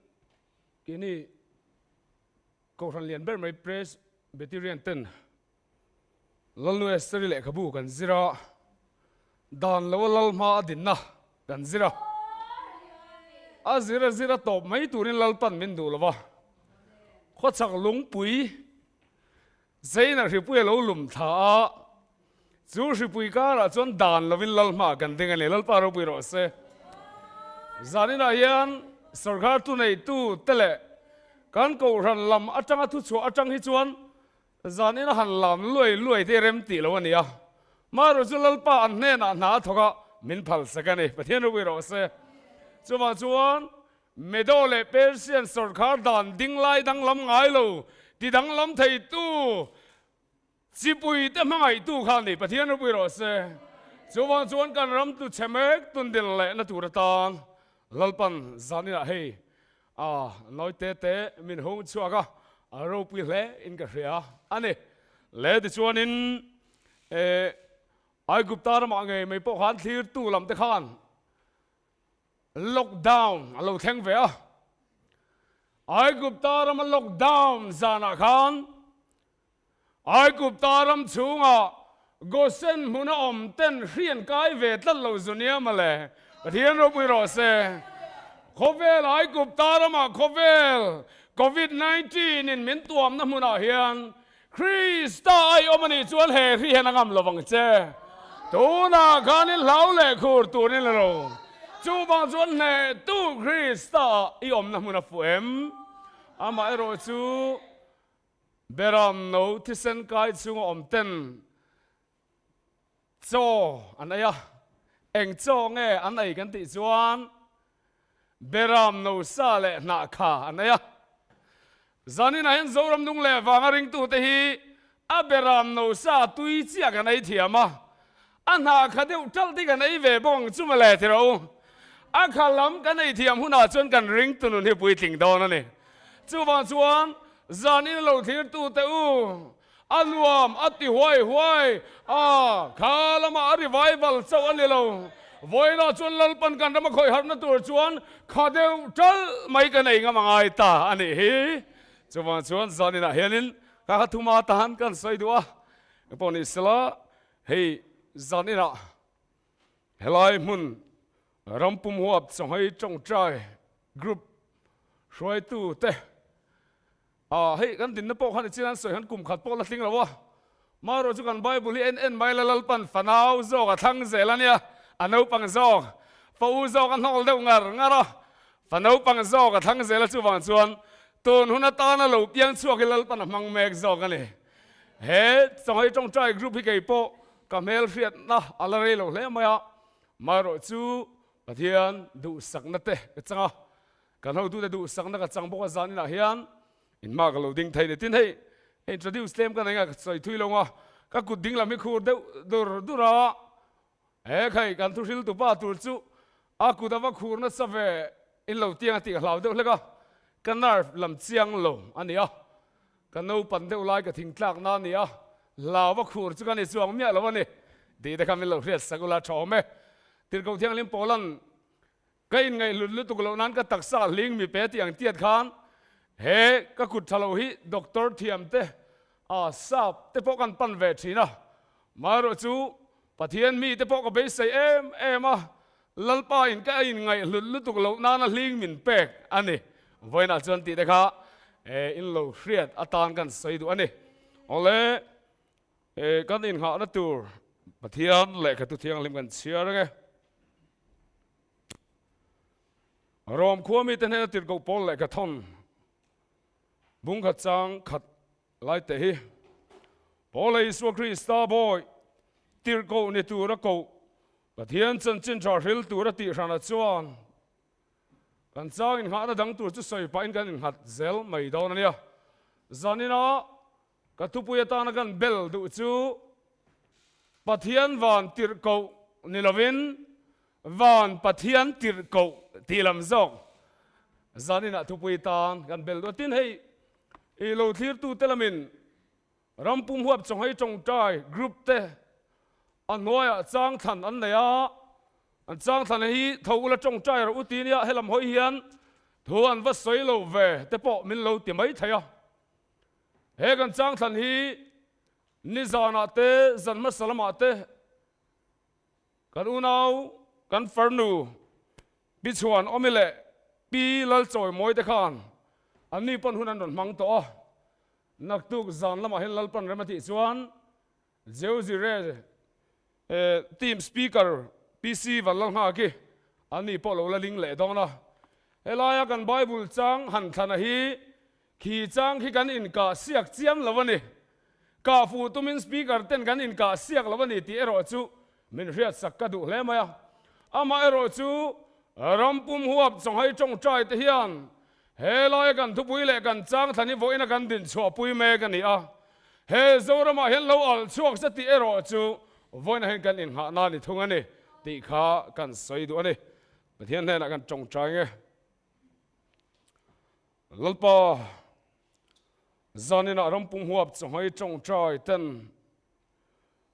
kini Kohhran lian ber mai Presbyterian ten Lalnu Esther-i lehkhabu kan zir a, dan lo a lal hma a dinna kan zir a. A zir a zir a tawp mai turin Lalpan min duh lo va, khawchhak lungpui zeina hripui a lo lum thla a, chu hripui karah chuan dan lovin Lal hmaah kan ding a ni. Lalpa ropui rawh se. Zaninah hian sawrkar thuneitu te leh kan kohhran lam atanga thuchhuah atang hi chuan Zanin a han lam luai luai te rem tih lo a ni a, marawh chu Lalpa an hnenah hna a thawk a, min phal sak a ni. Pathian ropui rawh se. Chuvang chuan Medo leh Persian sawrkhar dan ding lai danglam ngai lo, ti danglam theitu chipui te hmangaihtu kha a ni. Pathian ropui rawh se. Chuvang chuan kan ram tu chhe mek tundil lehna tur atan Lalpan zaninah hei A nawi te te min hung chhuak a, a ropui hle in ka hria a ni. Le tichuanin eh Aigupta ramah ngei mai pawh khan thlirtu lam te khan lockdown a lo thleng ve a. Aigupta rama lockdown zanah khan Aigupta ram chhungah Gosen hmuna awm ten hri an kai ve tlat lo zu nia mawle. Pathian ropui rawh se. Khawvel Aigupta ramah khawvel Covid 19 in min tuamna hmunah hian Krista ai awm a nih chuan he hri hian a ngam lovang che. Tunah khan i hlau leh khur tur in la lo. Chuvang chuan hnehtu Krista ah i awmna hmun a fuh em? Amaherawh chu Beram no thisen kai chhunga awm ten chaw an ei a, eng chaw nge an ei kan tih chuan Beram no sa leh hnah kha an ei a. Zaninah hian Zoram nung leh vanga ringtute hi a Beram no sa tui chiah kan ei thiam a, a hnah kha deuh ṭalh te kan ei ve bawk ang chu mawle ti rawh u. A kha lam kan ei thiam hunah chuan kan ringtu nun hi puitling dawn a ni. Chuvang chuan zan in lo thlir tute u, a nuam a ti huai huai a, kha lamah a revival chauh a ni lo. Vawiinah chuan Lalpan kan rama khawih harhna tur chuan kha deuh ṭalh mai kan ei ngam a ngai ta a nih hi. Chuvang chuan zan inah hianin ka kha thuma tan kan sawi duh a, engpawh ni sela hei zan inah Helai hmun rampum huap chawhmei tawngtai group hruaitu te ah hei kan dinna pawh khan i chin an sawi han kum khat pawh la tling lo a, marawh chu kan Bible hi en en mai la Lalpan fanau zawk a thlang zel a nia, a naupang zawk fa u zawk a hnawl deuh ngar ngar a, fa naupang zawk a thlang zel a chuvang chuan tun hun atana lo piang chhuak hi Lalpan a hmang mek zawk a ni. He chawhmei tawngtai group hi kei pawh Ka hmel hriatna a la rei lo hle mai a, marawh chu Pathian duhsakna te ka chang a, kan hotute duhsakna ka chang bawk a zan inah hian inhma ka lo ding thei ni. Tin hei introduce tlem ka nei a, ka sawi thui lo nga, ka kut ding lam hi khur deuh dur dur a, he khai kan thu hriltu pa tur chu a kut a va khur nasa ve in lo tiang a tih ka hlau deuh hlek a, ka nerve lam chiang lo a ni a. Ka naupan deuh lai ka thingtlak na nia, hlau va khur chu ka ni chuang miah lo a ni tih te kha min lo hriat sak ula tha awm e. Tirhkoh Thianghlim Pawlan ka inngaih hlut lutuk loh nan ka taksa hling mi pe tih ang tiat khan he ka kut tha lo hi doctor thiam te a sap te pawh kan pan ve thin a, maherawh chu Pathian mi te pawh ka beisei em em a, Lalpa in ka inngaih hlut lutuk loh nana hling min pek a ni. Vawiinah chuan tih te kha in lo hriat atan kan sawi duh a ni. Awle, kan innghahna tur Pathian lehkha thu thianghlim kan chhiar ang e. Rom khua mite hnena tirhkoh pawl lehkha thawn bungkhat chang khat Lai te hi Paula Isua Krista bawi tirhkoh ni tura koh Pathian chanchin tha hril tura tih hranah chuan kan chang innghahna dang tur chu sawi pahin kan innghat zel mai dawn a nia. Zanina ka thupui atana kan bel duh chu Pathian van tirhkoh ni lovin van Pathian tirhkoh tih lam zawk zaninah thupui tan kan bel duh a. Tin hei I lo thlirtute lamin rampum huap chawnghei tawngtai group te a hnuaiah chang thlan an nei a, an chang thlan hi tho ula tawngtai rawh u ti nia helam hawi hian thu an va sawi lo ve te pawh min lo ti mai thei a. He kan chang thlan hi nizanah te zan hmasa lamah te kan unau kan farnu Bichhuan awmi leh. Pi Lalchawimawi te khan anni pawn hun an rawn hmang tawh a, naktuk zan lamah hian Lalpan rem a tih chuan Jeuzire team speaker PC Vanlalnghaki anni pawh lo la ling leh dawn a. Helaia kan Bible chang han thlana hi khi chang khi kan inkah siak chiam lo a ni. Kah fuh tumin speaker ten kan inkah siak lo a ni tih erawh chu min hriatsak ka duh hle mai a. Amah erawh chu ram pum huap chawnghai tawngtai te hian he laia kan thupui leh kan chang thlan hi vawiina kan dinchhuahpui mek a ni a. He Zoramah hian lo alh chhuak se tih erawh chu vawiina hian kan innghahna ni thung a ni tih kha kan sawi duh a ni. Pathian hnenah kan tawngtai nge. Lalpa, zaninah rampum huap chawhmai tawngtai ten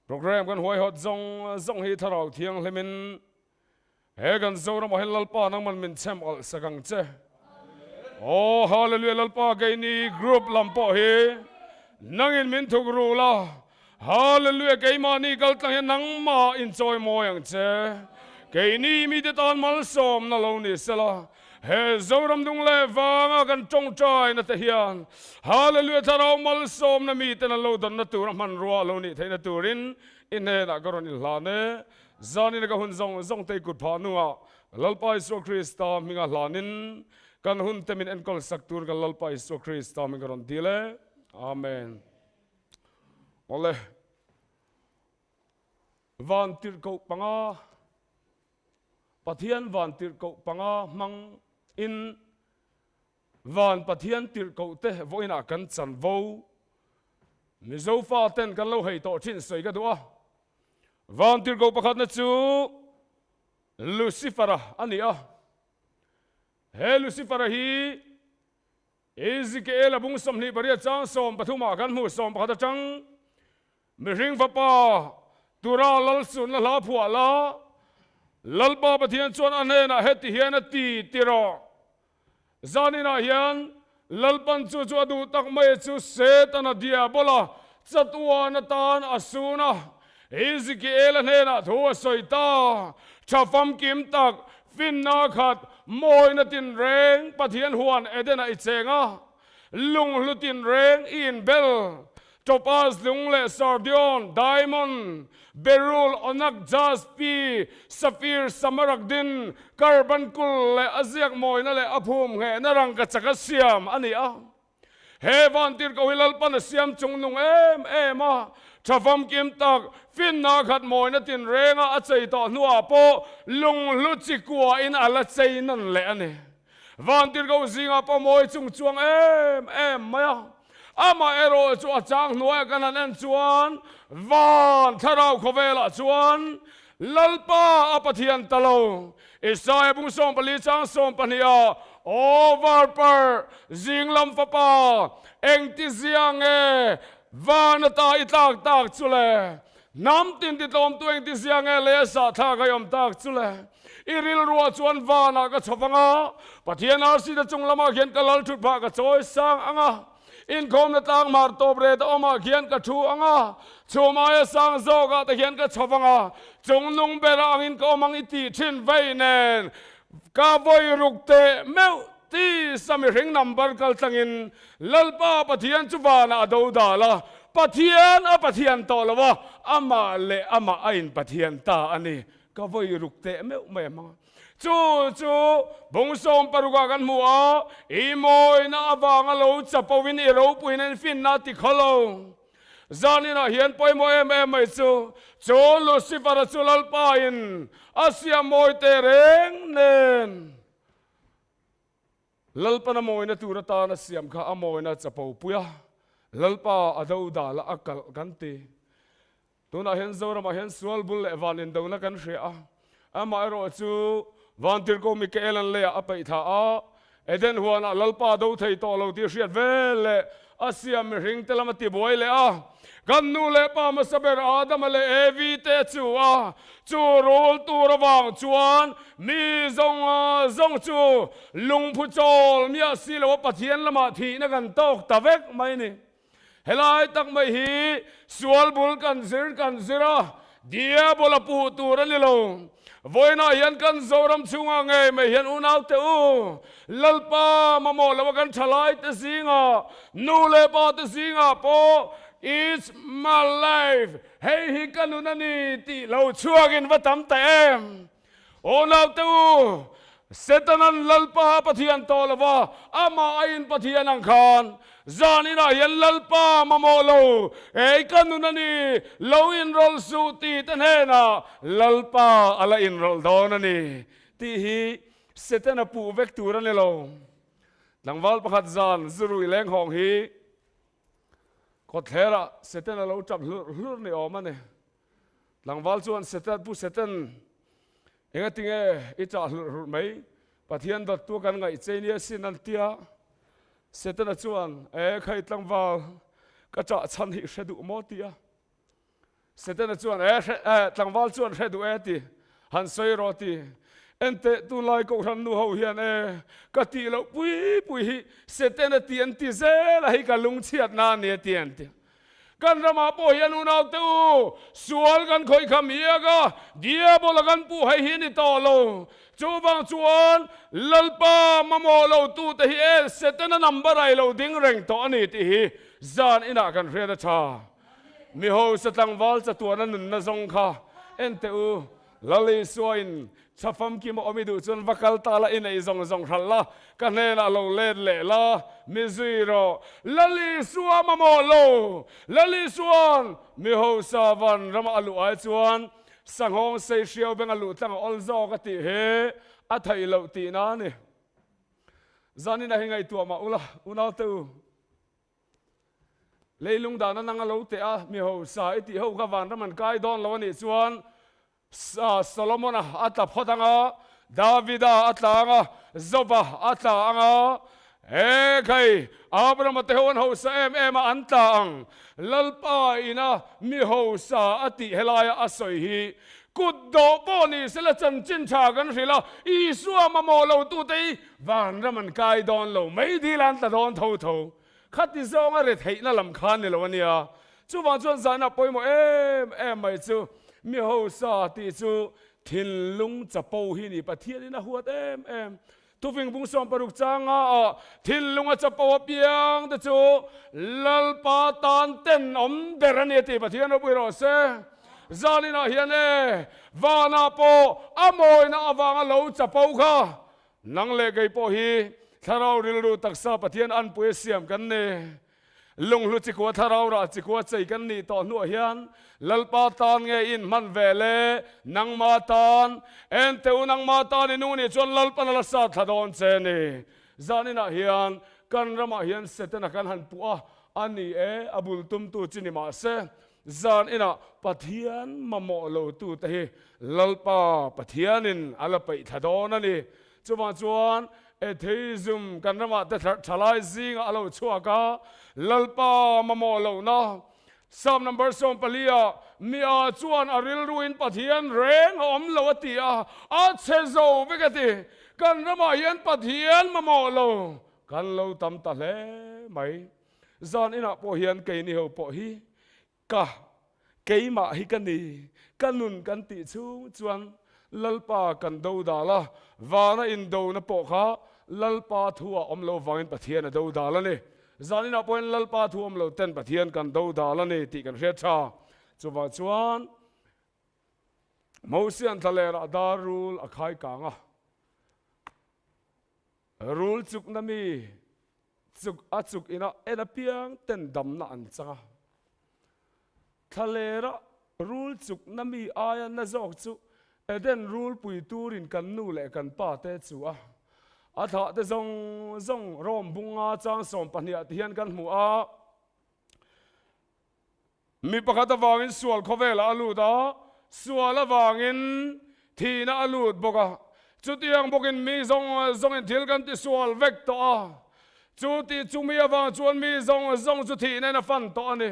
program kan huaihawt zawng zawng hi Thlarau Thianghlimin he kan Zoramah hian Lalpa nangman min chhem alh sak ang che. Aw Hallelujah Lalpa keini group lam pawh hi nangin min thuk rul a, Hallelujah keimahni kal tlang hian nangmah inchawimawi ang che. Keini mite tan malsawmna lo ni sela. He Zoram dung leh vanga kan tawngtaina te hian Hallelujah Thlarau malsawmna miten an lo danna tura hmanrua a lo nih theihna turin i hnenah ka rawn inhlan e. Zanina ka hun zawng zawng te i kut phah hnuah Lalpa Isua Krista hminga hlanin kan hun te min enkawl sak tur kan Lalpa Isua Krista hming ka rawn dil e. Amen. Awle. Van tirhkoh panga. Pathian van tirhkoh panga hmang in van Pathian tirhkoh te vawiinah kan chanvo Mizo fa ten kan lo hei tawh thin sawi ka duh a. Van tirhkoh pakhatna chu Lucifer-a a ni a. He Lucifer-a hi Ezekiel-a bung 28 chang 13 ah kan hmuh 11 atang Mihring fapa tura lalsunna hla phuah la, Lalpa Pathian chuan a hnenah heti hian a ti ti rawh. Zaninah hian Lalpan chu chu a duh tak mai chu Setana diabola chatuan atan a sun a, Ezekiel-a hnenah thu a sawi ta, Tha famkim tak, finna khat, mawina tinreng Pathian huan Eden-ah i cheng a, lunghlu tinreng i inbel, topaz lung leh sardion, diamond, beryl, onyx, jaspi, sapphire, smaragdin, carbuncle leh a ziak mawina leh a phum nghehna rangkachak a siam a ni a. He vantirhkoh hi Lalpan a siam chung nung em em a, tha famkim tak, finna khat mawina tinrenga a chei tawh hnuah pawh lunghlu chi kuahin a la chei nawn leh a ni. Vantirhkoh zingah pawh mawi chung chuang em em mai a, amah erawh chu a chang hnuaia kan han en chuan van thlarau khawvelah chuan Lalpa a Pathian ta lo. Isaiah bung 14 chang 12 ah, Aw varparh, zinglam fapa, engti zia nge van ata i tlak tak chu le? Hnam tin ti tlawmtu engti zia nge lei a sahthlak a i awm tak chu le? I rilruah chuan vanah ka chho vang a, Pathian arsi te chung lamah khian ka lal thut phah ka chawi sang ang a. Inkhawmna tlang hmar tawp ret a awmah khian ka thu ang a, chhum aia sang zawkah te hian ka chho vang a, chungnung bera angin ka awm ang i tih thin vei nen ka vawi ruk teh meuh tisa mihring number kal tlangin Lalpa Pathian chu vanah a do dal a, Pathian a Pathian tawh lo a, amah leh amah a inpathian ta a ni. Ka vawi ruk teh meuh mai a hmang a. Chu chu bung 16 ah kan hmu a, i mawina avanga lo chapo in i ropuina in finna a ti khaw lo. Zaninah hian pawimawh em em mai chu, chu Lucifer-a chu Lalpa in a siam mawi teh reng nen Lalpan a mawina tur atan a siam kha a mawina chapo pui a, Lalpa a do dal a a kalh kan ti. Tunah hian Zoramah hian sual bul leh van indona kan hria a, amaherawh chu Vantirhkoh Mikael an leiah a peih thla a, Eden huanah Lalpa do thei tawh lo tih hriat vel leh a siam mihring te lam a tibuai leh a, kan nu leh pa hmasa ber Adama leh Evi te a chu a, chu rul tur avang chuan mi zawng zawng chu lungphu chawl miah si lo a Pathian lamah thihna kan tawk ta vek mai ni. Helai tak mai hi sual bul kan zir kan zir a, diabola puh tur a ni lo. Vawiinah hian kan Zoram chhungah ngei mai hian unaute u, Lalpa mamawh loa kan thalaite zingah, nu leh pate zingah pawh It's my life, hei hi ka nun a ni tih lo chhuakin va tam ta em? Unaute u, Setanan Lalpa Pathian tawh lo va, amah aiin Pathian ang khan zan inah hian Lalpa mamawh lo, hei ka nun a ni, lo inrawlh suh tih te hnenah Lalpa a la inrawlh dawn a ni tih hi Setana puh vek tur a ni lo. Tlangval pakhat zan zurui lenghawng hi kawtthlerah Setana lo tap hlurh hlurh ni awm a ni. Tlangval chuan Satan, Pu Satan, engatinge i chah hlurh hlurh mai? Pathian dawttu kan ngaih che nia sin an tia. Setana chuan, E khai tlangval, ka chah chhan hi hre duh maw tia. Setana chuan, E hre, e tlangval chuan hre duh e ti, han sawi rawh ti. Enteh tunlai Kohhran nu ho hian e, ka tih loh pui pui hi Setana ti an ti zel a, hei ka lungchhiatna a ni a ti an ti. Kan ramah pawh hian unaute u, sual kan khawih kha miak a, diabola kan puh hei hi a ni tawh lo. Chuvang chuan Lalpa mamawh lo tute hi e Setana number a i lo ding reng tawh a ni tih hi zan inah kan hriat a tha. Mi hausa tlangval chatuana nunna zawng kha en teh u, Lal Isua in Chhafam kim a awm i duh chuan va kal ta la, i neih zawng zawng hralh la, ka hnenah lo let leh la, mi zui rawh. Lal Isua mamawh lo. Lal Isua'n mi hausa van rama a luh ai chuan sanghawng sei hriau beng a luh tlang a awl zawk a tih hi a theih loh tihna a ni. Zanin a hi ngaihtuah mah ula, unaute u. Leilung dana nang a lo teh a, mi hausa i tih ho kha vanram an kai dawn lo a nih chuan Solomon-a a tla phawt ang a, Davida a tla ang a, Joba a tla ang a, he khai Abrahama te ho an hausa em em a an tla ang. Lalpa ina mi hausa a tih helaia a sawi hi kut dawh pawh ni sela chanchin tha kan hrilh a, Isua mamawh lo tute hi vanram an kai dawn lo, meidil an tla dawn tho tho. Khati zawnga retheihna lam kha ni lo a nia. Chuvang chuan zahna pawimawh em em mai chu mi hausa tih chu thinlung chapo hi ni Pathianin a huat em em. Thufing bung 60 changa ah thinlunga chapo apiang te chu Lalpa tan tenawm ber a ni a ti Pathian ropui rawh se. Zaninah hian e vanah pawh a mawina avanga lo chapo kha Nang leh kei pawh hi thlarau rilru taksa Pathian anpui a siam kan ni. Lunghlu chikua thlarau rah chikua chei kan nih tawh hnuah hian Lalpa tan nge i inhman ve le? Nangma tan, ente u nangma tan i nu nih chuan Lalpan a la sat thla dawn che ni. Zaninah hian kan ramah hian Setana kan han puh a, a ni e, a bul tumtu chi ni mah se, Zan inah Pathian mamawh lo tute hi Lalpa Pathianin a la peih thla dawn a ni. Chuvang chuan atheism kan ramah te thalai zingah a lo chhuak a, Lalpa mamawh lohna Psalm number 14 ah mi a chuan a rilruin Pathian reng a awm lo a ti a, a chhe zo vek a ti. Kan ramah hian Pathian mamawh lo kan lo tam ta hle mai. Zan inah pawh hian keini ho pawh hi ka keimah hi ka ni, ka nun kan tih chhung chuan Lalpa kan do dal a, vana indona pawh kha Lalpa thu ah awm lo vangin Pathian a do dal a ni. Zan inah pawh hian Lalpa thu awm lo ten Pathian kan do dal a ni tih kan hriat tha. Chuvang chuan Mosian thlalerah dar rul a khai kang a, rul chukna mi Chuk a chuk ina en apiang ten damna an chang a. Thlalera rul chukna mi aia na zawk chu Eden rulpui turin kan nu leh kan pa te chu a. A thlah te zawng zawng Rome bunga chang 12 ah ti hian kan hmu a. Mi pakhat avangin sual khawvelah a lut a, sual avangin thihna a lut bawk a. Chutiang bawkin mi zawng zawngin thil kan ti sual vek tawh a. Chu tih chu mi avang chuan mi zawng zawng chu thihna in a fan tawh a ni.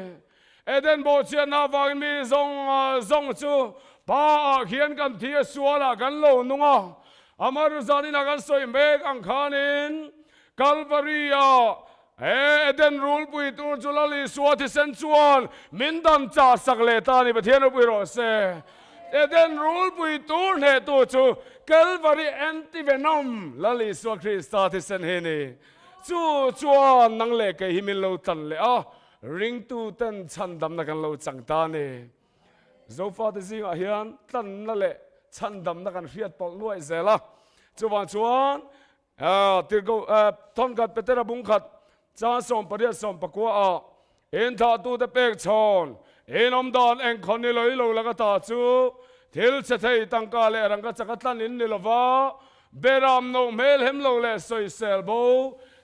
Eden bawhchhiatna avangin mi zawng zawng chu Pa ah khian kan thi a, sualah kan lo nung a. Amaruzanin a kan sawi mek ang khanin Kalvari-ah He Eden rulpui tur chu Lal Isua thisen chuan min dam chah sak leh ta a ni, Pathian ropui rawh se. Eden rulpui tur hnehtu chu Calvary antivenom Lal Isua Krista thisen hi a ni. Chu chuan nang leh kei hi min lo tlan leh a, ringtu ten chhandamna kan lo chang ta a ni. Zofate zingah hian tlanna leh chhandamna kan hriat pawlh nuaih zel a, chuvang chuan Tirhkoh thawnkhat Petera bungkhat chang 18 14 ah inthlahtute pek chhawn inawm dan engkhaw ni loi lo laka ta chu thil chhe thei tangka leh rangka chaka tlan in ni lova beram no hmel hem lo leh sawisel bo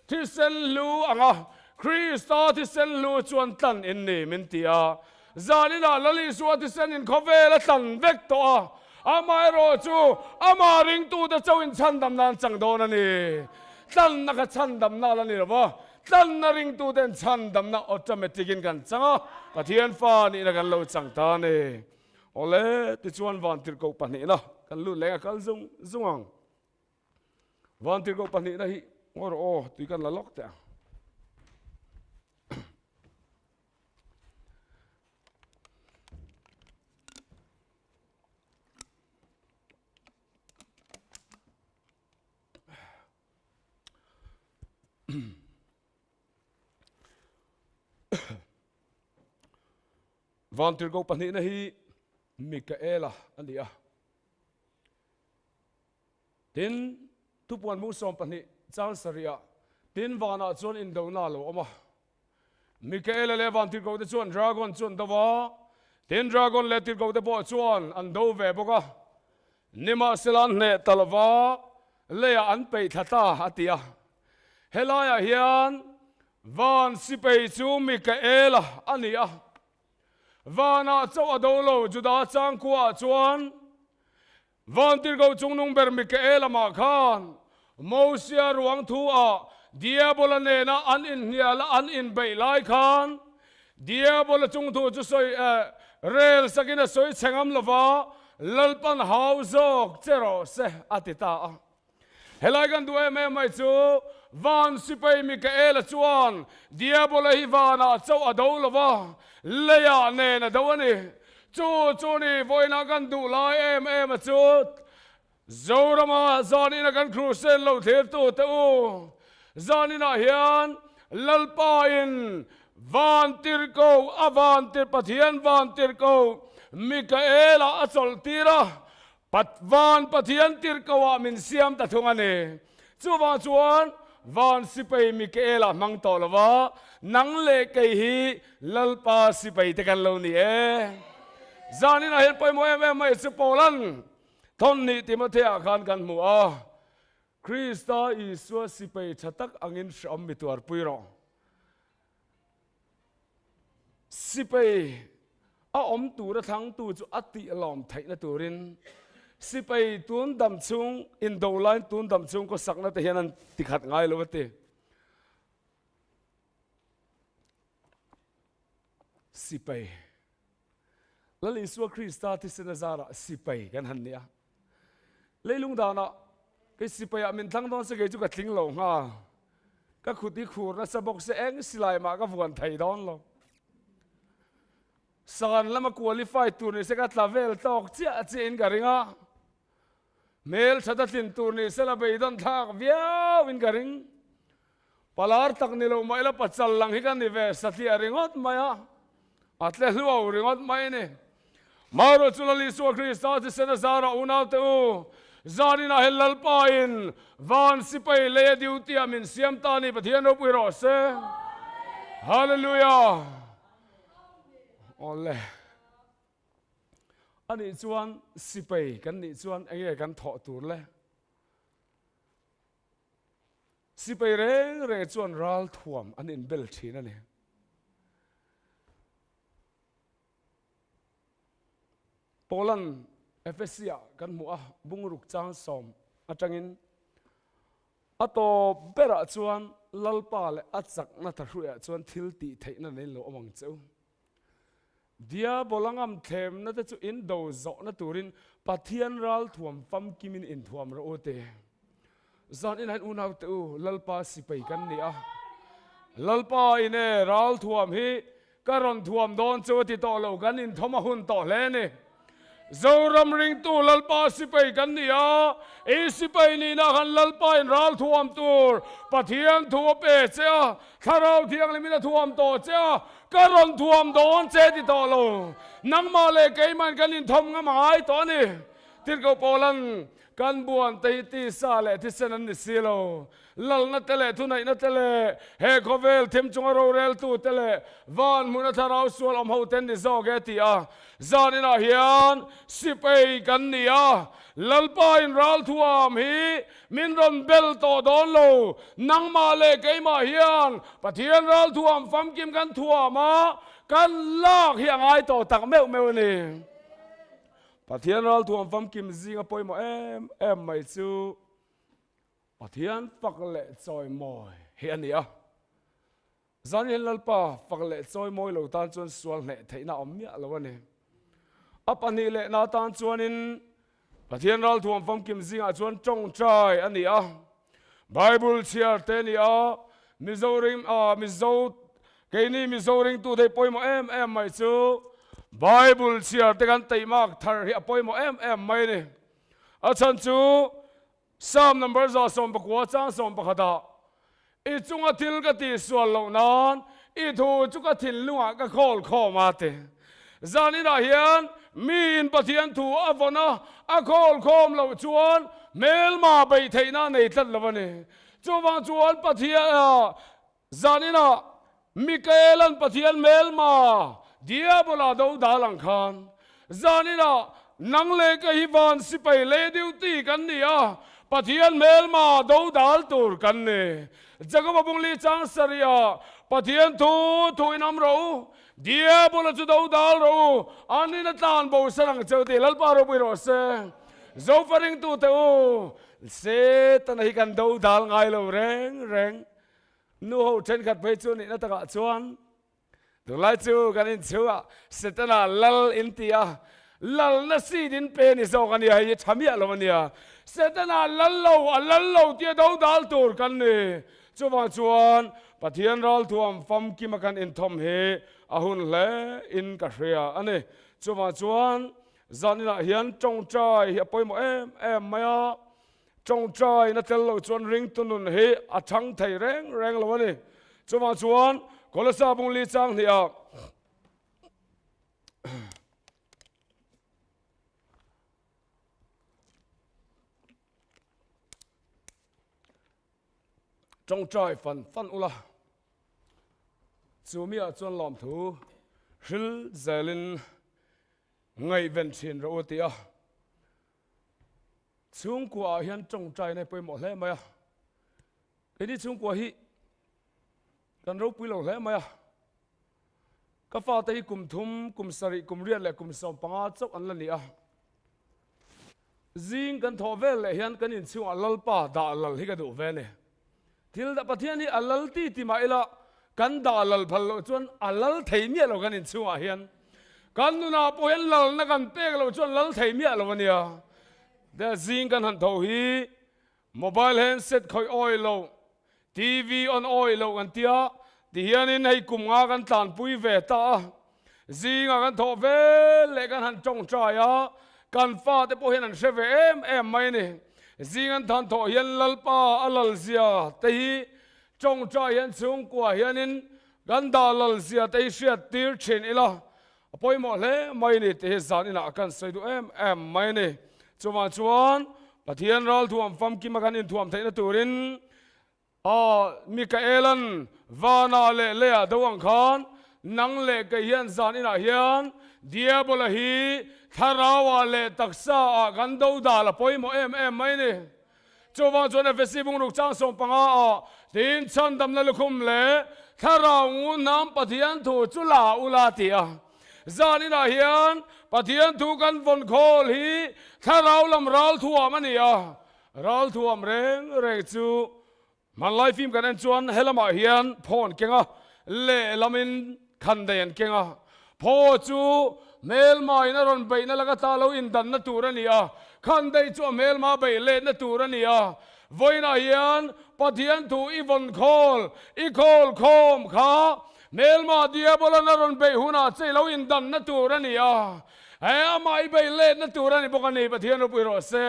thisen hlu anga Krista thisen hlu chuan tlan in ni min ti a. Zaninah Lal Isua thisen in khawvel a tlan vek tawh a, amaherawh chu amah ringtute chauh in chhandam nan chang dawn a ni. Tlanna kha chhandamna la ni lo va, tlanna ringtuten chhandamna automatic in kan chang a, Pathian fa nihna kan lo chang ta a ni. Awle, tichuan vantirhkoh pahnihna kan lut leng a kal zung zung ang. Vantirhkoh pahnihna hi ngawi rawh aw, tui kan la lawk teh ang. Vantirhkoh pahnihna hi Mikaela a ni a. Tin, thupuan mung 12 chang sarihah, Tin, vanah chuan indona a lo awm a. Mikaela leh vantirhkohte chuan dragon chu an do a, tin, dragon leh tirhkohte pawh chuan an do ve bawk a. Nimahsela an hneh ta lo va, leiah an peih thla ta, a ti a. Helaiah hian van sipei chu Mikaela a ni a. Vanah chauh a do lo, Juda changkuaah chuan Vantirhkoh chungnung ber Mikael amah khan Mosia ruang thu ah Diabola nena an inhnial a an inbeih lai khan Diabola chung thu chu sawi rel sakin a sawi chhe ngam lova Lalpan hau zawk che rawh se a ti ta a. Helai kan duh em em mai chu Van sipai Mikaela chuan Diabola hi vanah chauh a do lo va, leiah nen a do a ni. Chu chu ni vawiinah kan duh lai em em a chu Zorama zaninah kan crusade lo thirtu te u. Zaninah hian Lalpa in Van tirhkoh a van tir Pathian van tirhkoh Mikaela a chawlh tir a, Van Pathian tirhkoh ah min siam ta thung a ni. Chuvang chuan van sipai Mikaela hmang tawh lo va, nang leh kei hi Lalpa sipai te kan lo ni e. Zaninah hian pawimawh em em mai chu Paulan thawnhnih Timothea khan kan hmu a, Krista Isua sipai tha tak angin hreawm mi tuarpui rawh. Sipai a awm tura thlangtu chu a tih lawm theihna turin sipai tun dam chhung indo laiin tun dam chhung khawsakna te hian an ti khat ngai lo a ti. Sipai Lal Isua Krista thisen azarah sipai kan han ni a. Leilung danah kei sipaiah min thlang dawn se kei chu ka tling lo nghal. Ka khut hi khur nasa bawk se eng silai mah ka vuan thei dawn lo. San lama qualify tur ni se ka tla vel tawk chiah chiahin ka ring a. Hmel that a tlin tur ni se la beidawn thlak viauin ka ring. Palar tak ni lo mah ila pachal lang hi ka ni ve satliah ringawt mai a, a tle hluau ringawt mai a ni. Marawh chu Lal Isua Krista thisen a zarah unaute u, zaninah hian Lalpain van sipai lei a duty ah min siam ta a ni, Pathian ropui rawh se. Hallelujah! Awle. Anih chuan sipai kan nih chuan enge kan thawh tur le? Sipai reng reng chuan ral thuam an inbel thin a ni. Poland Ephesia kan hmuh a, bungruk chang sawm atangin a tawp berah chuan Lalpa leh a chakna thahruiah chuan thil tih theihna nei lo awm ang che u. Diabola ngam thlemna te chu in do zawhna turin Pathian ralthuam famkimin inthuam rawh u ti. Zan inah hian unau te u, Lalpa sipai kan ni a. Lalpa in e, ralthuam hi ka rawn thuam dawn chu a ti tawh lo, kan inthawm a hun tawh hle a ni. Zoram ringtu Lalpa sipai kan ni a, i sipai nihna khan Lalpa in ral thuam tur Pathian thu a pe che a, Thlarau Thianghlimin a thuam tawh che a, ka rawn thuam dawn che ti tawh lo. Nangmah leh keimahin kan inthawm ngam a ngai tawh a ni. Tirhkoh Paulan kan buan te hi tisa leh thisen an ni si lo. Lalna te leh thuneihna te leh he khawvel thim chunga roreltu te leh van hmuna thlarau sual awm ho ten ni zawk e ti a, zan inah hian sipei kan ni a, Lalpa in ralthuam hi min rawn bel tawh dawn lo, nangmah leh keimah hian Pathian ralthuam famkim kan thuam a, kan lak hi a ngai tawh tak meuh meuh a ni. Pathian ralthuam famkim zinga pawimawh em em mai chu Pathian fak leh chawimawi hi a ni a. Zan hian Lalpa fak leh chawimawi lo tan chuan sual hneh theihna a awm miah lo a ni. A pahnih leh na tan chuanin Pathian ralthuam famkim zingah chuan tawngtai a ni a. Bible chhiar te a ni a, Mizo ring ah Mizo keini Mizo ringtu te hi pawimawh em em mai chu Bible chhiar te kan teimak thar hi a pawimawh em em mai a ni. A chhan chu Psalm number 119 chang 11 ah, I chunga thil ka tihsual loh nan i thu chu ka thinlungah ka khawl khawm a ti. Zan inah hian miin Pathian thu a vawn a, a khawl khawm loh chuan hmelma beih theihna a nei tlat lo a ni. Chuvang chuan Pathian Zan inah Mikaela'n Pathian hmelma Diabola do dal ang khan, zan inah nang leh ka hi van sipai leh duty kan ni a, Pathian hmelma do dal tur kan ni. Jakoba bungli chang sarih-ah Pathian thu thu in awm rawh u, Diabola chu do dal rawh u, an in a tlan bo san ang cheu tih Lalpa ropui rawh se. Zofa ringtute u, Setana hi kan do dal ngai lo reng reng. Nu ho thenkhat phei chu nihna takah chuan tunlai chu kan inchhungah Setana lal in ti a, lalna seat in pe ni zawk a nia, hei hi tha miah lo a nia. Setana lal lo, a lal lo tia do dal tur kan ni. Chuvang chuan Pathian ralthuam famkima kan inthawm hi a hun hle in ka hria a ni. Chuvang chuan zaninah hian tawngtai hi a pawimawh em em mai a. Tawngtaina tel lo chuan ringtu nun hi a thang thei reng reng lo a ni. Chuvang chuan Kolosa bungli chang hniah tawngtai fan fan ula, chu miah chuan lawmthu hril zelin ngaihven thin rawh u ti a. Chhungkua ah hian tawngtaina hi pawimawh hle mai a, keini chhungkua hi kan ropui lo hle mai a, ka fate hi kum thum, kum sarih, kum riat leh kum 15 chauh an la ni a, zing kan thawh vel leh hian kan inchhungah Lalpa dah lal hi ka duh ve a ni. Thil dah Pathian hi a lal ti ti mah ila kan dah lal phal loh chuan a lal thei miah lo kan inchhungah hian. Kan nunah pawh hian lalna kan pek loh chuan lal thei miah lo a nia. Tia zing kan han tho hi mobile handset khawih awi lo, TV on awi lo kan tia tihianin hei kum nga kan tlanpui ve ta a. Zingah kan thawh vel leh kan han tawngtai a, kan fate pawh hian an hre ve em em mai a ni. Zing an than thawh hian Lalpa a lalzia te hi tawngtai hian chhungkua hianin kan dah lalzia te hi hriat tir thin ila, a pawimawh hle mai a ni tih hi zan inah kan sawi duh em em mai a ni. Chuvang chuan Pathian ralthuam famkima kan inthuam theihna turin Aw, Mikaela'n vanah leh leiah do ang khan, nang leh kei hian zan inah hian Diabola hi thlarauah leh taksaah kan do dal a pawimawh em em mai ni. Chuvang chuan Efesi bungruk chang 15 ah tiin chhandamna lukhum leh thlarau ngunhnam Pathian thu chu la ula ti a. Zan inah hian Pathian thu kan vawn khawl hi thlarau lam ralthuam a ni a. Ralthuam reng reng chu hmanlai film kan en chuan helamah hian phaw an keng a, lehlamin khandei an keng a. Phaw chu hmelmain a rawn beihna laka ta lo indanna tur a ni a, khandei chu a hmelma beih letna tur a ni a. Vawiinah hian Pathian thu i vawn khawl, i khawl khawm kha hmelma diabolan a rawn beih hunah che i lo indanna tur a ni a. He amah i bei letna tur a ni bawk a ni, Pathian ropui rawh se.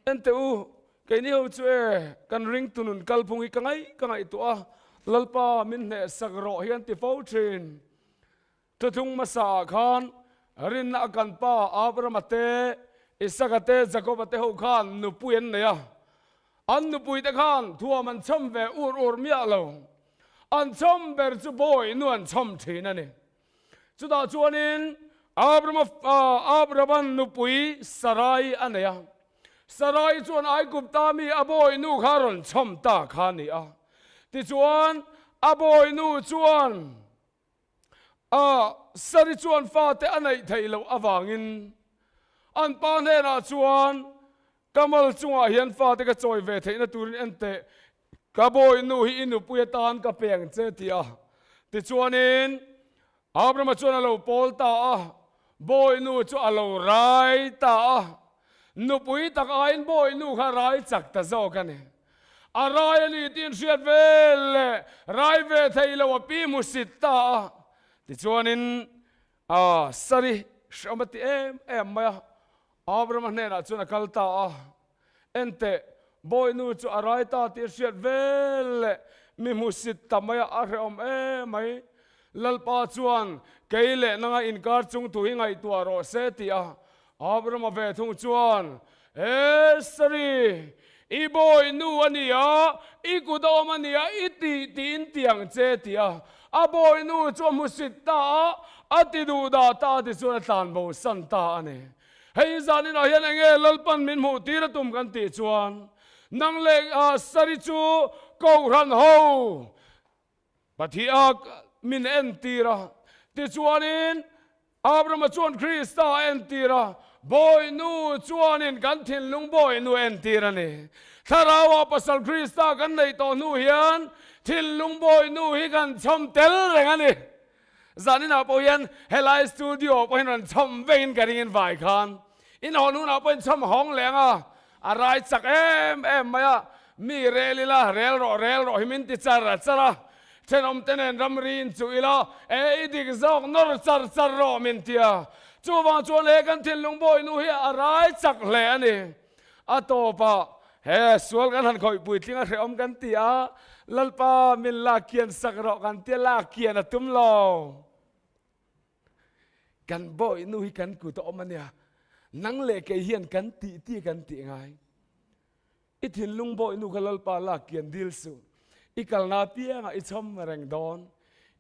Enteh u, keini ho chu e, kan ringtu nun kalphung hi ka ngaih ka ngaihtuah a, Lalpa min hnehsak rawh hi an ti fo thin. Thuthlung hmasa ah khan rinna a kan pa Abrahama te, Isaka te, Jakoba te ho khan nupui an nei a. An nupui te khan thuam an chhawm ve ur ur miah lo. An chhawm ber chu bawi nu an chhawm thin a ni. Chutah chuanin Abrahama Abrahama'n nupui Sarai a nei a. Sarai chuan Aigupta mi a bawi nu kha a rawn chhawm ta kha a ni a. Tichuan a bawi nu chuan A Sari chuan fate a neih theih loh avangin an pa hnenah chuan, Ka mal chungah hian fate ka chawi ve theihna turin en teh, ka bawihnu hi i nupui atan ka pe ang che ti a. Tichuanin Abrahama chuan a lo pawl ta a, bawihnu chu a lo rai ta a. Nupui tak aiin bawihnu kha rai chak ta zawk a ni. A rai a ni tih hriat vel leh rai ve thei lo a pi hmusit ta a. Tichuanin a sari hreawm a ti em em mai a, Abrahama hnenah chuan a kal ta a. Enteh, bawihnu chu a rai ta tih hriat vel leh mi hmusit ta mai a, a hreawm em mai. Lalpa chuan kei leh nanga inkar chung thu hi ngaihtuah rawh se tih a. Abrahama ve thung chuan, He Sari, i bawi nu a ni a, i kut a awm a ni a, i tih tiin ti ang che ti a. A bawi nu chu a hmusit ta a, a ti duh dah ta a ti chuan a tlan bo san ta a ni. Hei zan inah hian eng nge Lalpan min hmuh tir a tum kan tih chuan, nang leh Sari chu Kohhran ho Pathiak min entir a. Tichuanin, Abrahama chuan Krista a entir a, Bawihnu chuanin kan thinlung Bawihnu a entir a ni. Thlarauah pasal Krista kan neih tawh hnu hian thinlung Bawihnu hi kan chhawm tel reng a ni. Zaninah pawh hian helai studio pawhin rawn chhawm vengin ka ringin vai khan inhawn hunah pawhin chhawm hawng leh ang a, A rai chak em em mai a, mi rel ila, rel rawh, rel rawh hi min ti char char a, thenawm te nen ramri in chuh ila, e i dik zawk nawr char char rawh min ti a. Chuvang chuan he kan thinlung bawihnu hi a rai chak hle a ni. A tawpah he sual kan han khawih puitling a hrehawm kan ti a, Lalpa min lak kian sak rawh kan tia lak kian a tum lo. Kan bawihnu hi kan kut a awm a nia, nang leh kei hian kan tih tih kan tih ngai. I thinlung bawihnu kha Lalpa lak kian dil suh, i kalna apiangah i chhawm reng dawn.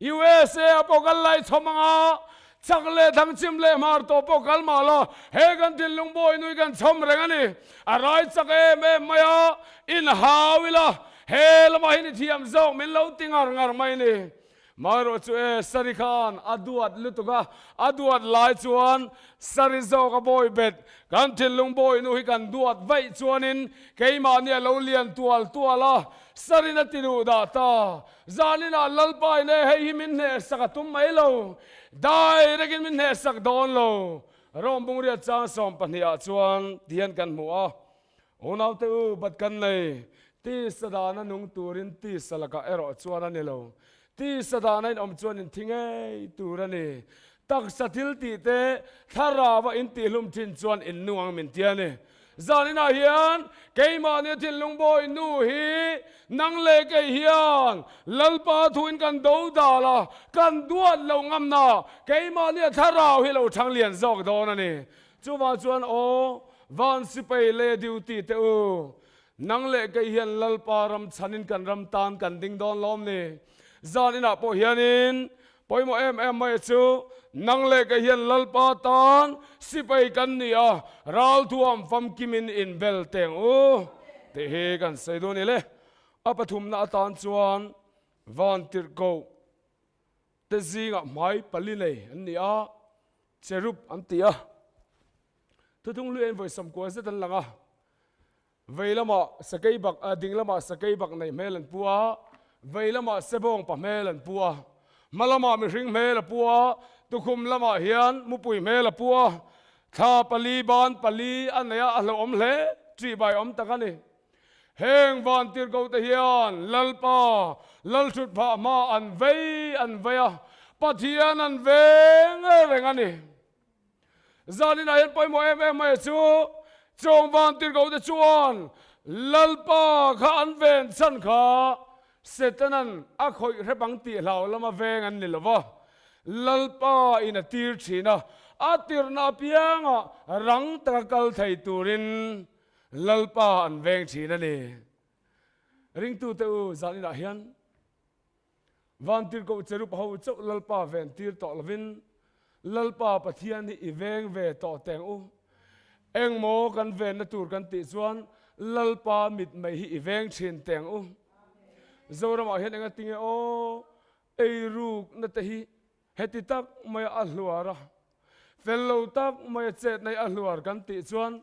USA ah pawh kal la i chhawm ang a, chak leh thang chim leh hmar tawh pawh kal mah la, he kan thinlung bawihnu hi kan chhawm reng a ni. A rai chak em em mai a, inhau ila, he lamah hian i thiam zawk min lo ti ngar ngar mai ni. Maherawh chu e, Sari khan a duat lutuk a, a duat lai chuan Sari zawk a bawi bet. Kan thinlung bawihnu hi kan duat vaih chuanin keimahni a lo lian tual tual a, Sarin a ti duh dah ta. Zaninah Lalpain e, hei hi min hnehsak a tum mai lo, direct in min hnehsak dawn lo. Rome bungriat chang 12 ah chuan tihian kan hmu a. Unaute u, bat kan nei. Tisa dana nung turin tisa lakah erawh chuan a ni lo. Tisa dana in awm chuan in thi ngei tur a ni. Taksa thil tih te thlarau-a in tihhlum thin chuan in nung ang min ti a ni. Zaninah hian keimahni thinlung bawi nu hi nang leh kei hian Lalpa thuin kan do dal a, kan duat lo ngamna keimahni a thlarau hi lo thang lian zawk dawn a ni. Chuvang chuan aw, van sipai leh duty te u, nang leh kei hian Lalpa ram chhanin kan ram tan kan ding dawn lawm ni. Zan inah pawh hianin pawimawh em em mai chu nang leh kei hian Lalpa tan sipai kan ni a, ralthuam famkimin inbel teng u tih hi kan sawi duh a ni le. A pathumna atan chuan van tirhkoh te zingah hmai pali nei an ni a, Cherub an ti a, thuthung hlui en vawi 90 zet an lang a, vei lamah sakei bak ding lamah sakei bak nei hmel an pu a, vei lamah sebawng pa hmel an pu a, hma lamah mihring hmel a pu a, tukhum lamah hian mupui hmel a pu a, thla pali ban pali a nei a, a hlauhawm hle, ṭihbai awm tak a ni. Heng vantirhkohte hian Lalpa Lalthut phah hma an vei an vei a, Pathian an veng reng a ni. Zaninah hian pawimawh em em mai chu Chawng Vantirhkoh te chuan Lalpa kha an ven chhan kha Setanan a khawih hrep ang tih hlau lama veng an ni lo va, Lalpa in a tir thin a, a tirhna apiangah rang taka kal thei turin Lalpa an veng thin a ni. Ringtute u, zaninah hian Vantirhkoh cherub ho chauh Lalpa ven tir tawh lovin Lalpa Pathian hi i veng ve tawh teng u. Engmaw kan venna tur kan tih chuan Lalpa mit mai hi i veng thin teng u. Zoramah hian enga tinge aw eirukna te hi heti tak maia a hluar a, fel lo tak maia chetna hi a hluar kan tih chuan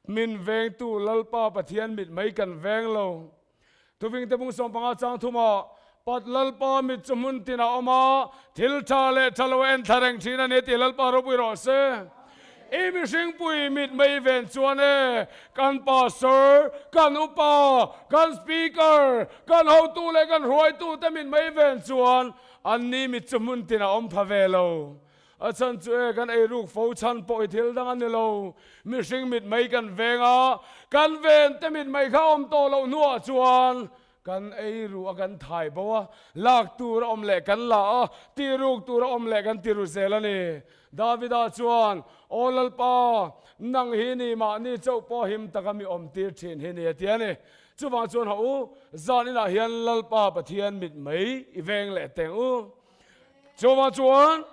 Min vengtu Lalpa Pathian mit mai kan veng lo. Thuvingte bung 15 chang thumah, Pat Lalpa mit chu hmun tin a awm a, thil tha leh tha lo a en thla reng thin a ni tih Lalpa ropui rawh se. I mihringpui mit mai ven chuan e, kan pastor, kan upa, kan speaker, kan hotu leh kan hruaitute mit mai ven chuan anni mit chu hmun tin a awm pha ve lo. A chhan chu e, kan eiruk fo chhan pawh hi thil dang a ni lo. Mihring mit mai kan veng a, kan ven te mit mai kha awm tawh loh hnuah chuan kan eiru a, kan thai bo a, lak tur a awm leh kan la a, tiruk tur a awm leh kan tiru zel a ni. Davida chuan, Aw Lalpa, nang hi ni mahni chauh pawh him taka mi awm tir thin hi ni a ti a ni. Chuvang chuan hawh u, zan inah hian Lalpa Pathian mit mai i veng leh teng u. Chuvang chuan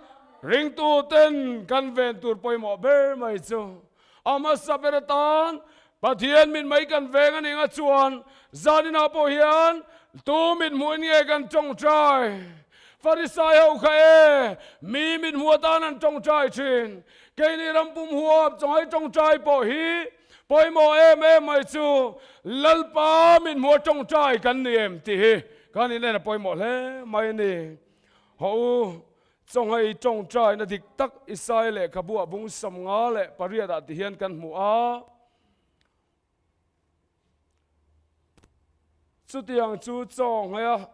ringtuten kan ven tur pawimawh ber mai chu a hmasa ber atan Pathian mit mai kan veng a nih nga chuan zaninah pawh hian tu mit hmuhin nge kan tawngtai? Farisai ho kha e, mi mit hmuh atan an tawngtai thin. Keini ram pum huap chawnghei tawngtai pawh hi pawimawh em em mai chu Lalpa mit hmuh a tawngtai kan ni em tih hi Kan inen a pawimawh hle mai a ni. Haw u, chawnghei tawngtaina dik tak Isai lehkhabu ah bung 58 ah ti hian kan hmu a. Chutiang chu chawngheia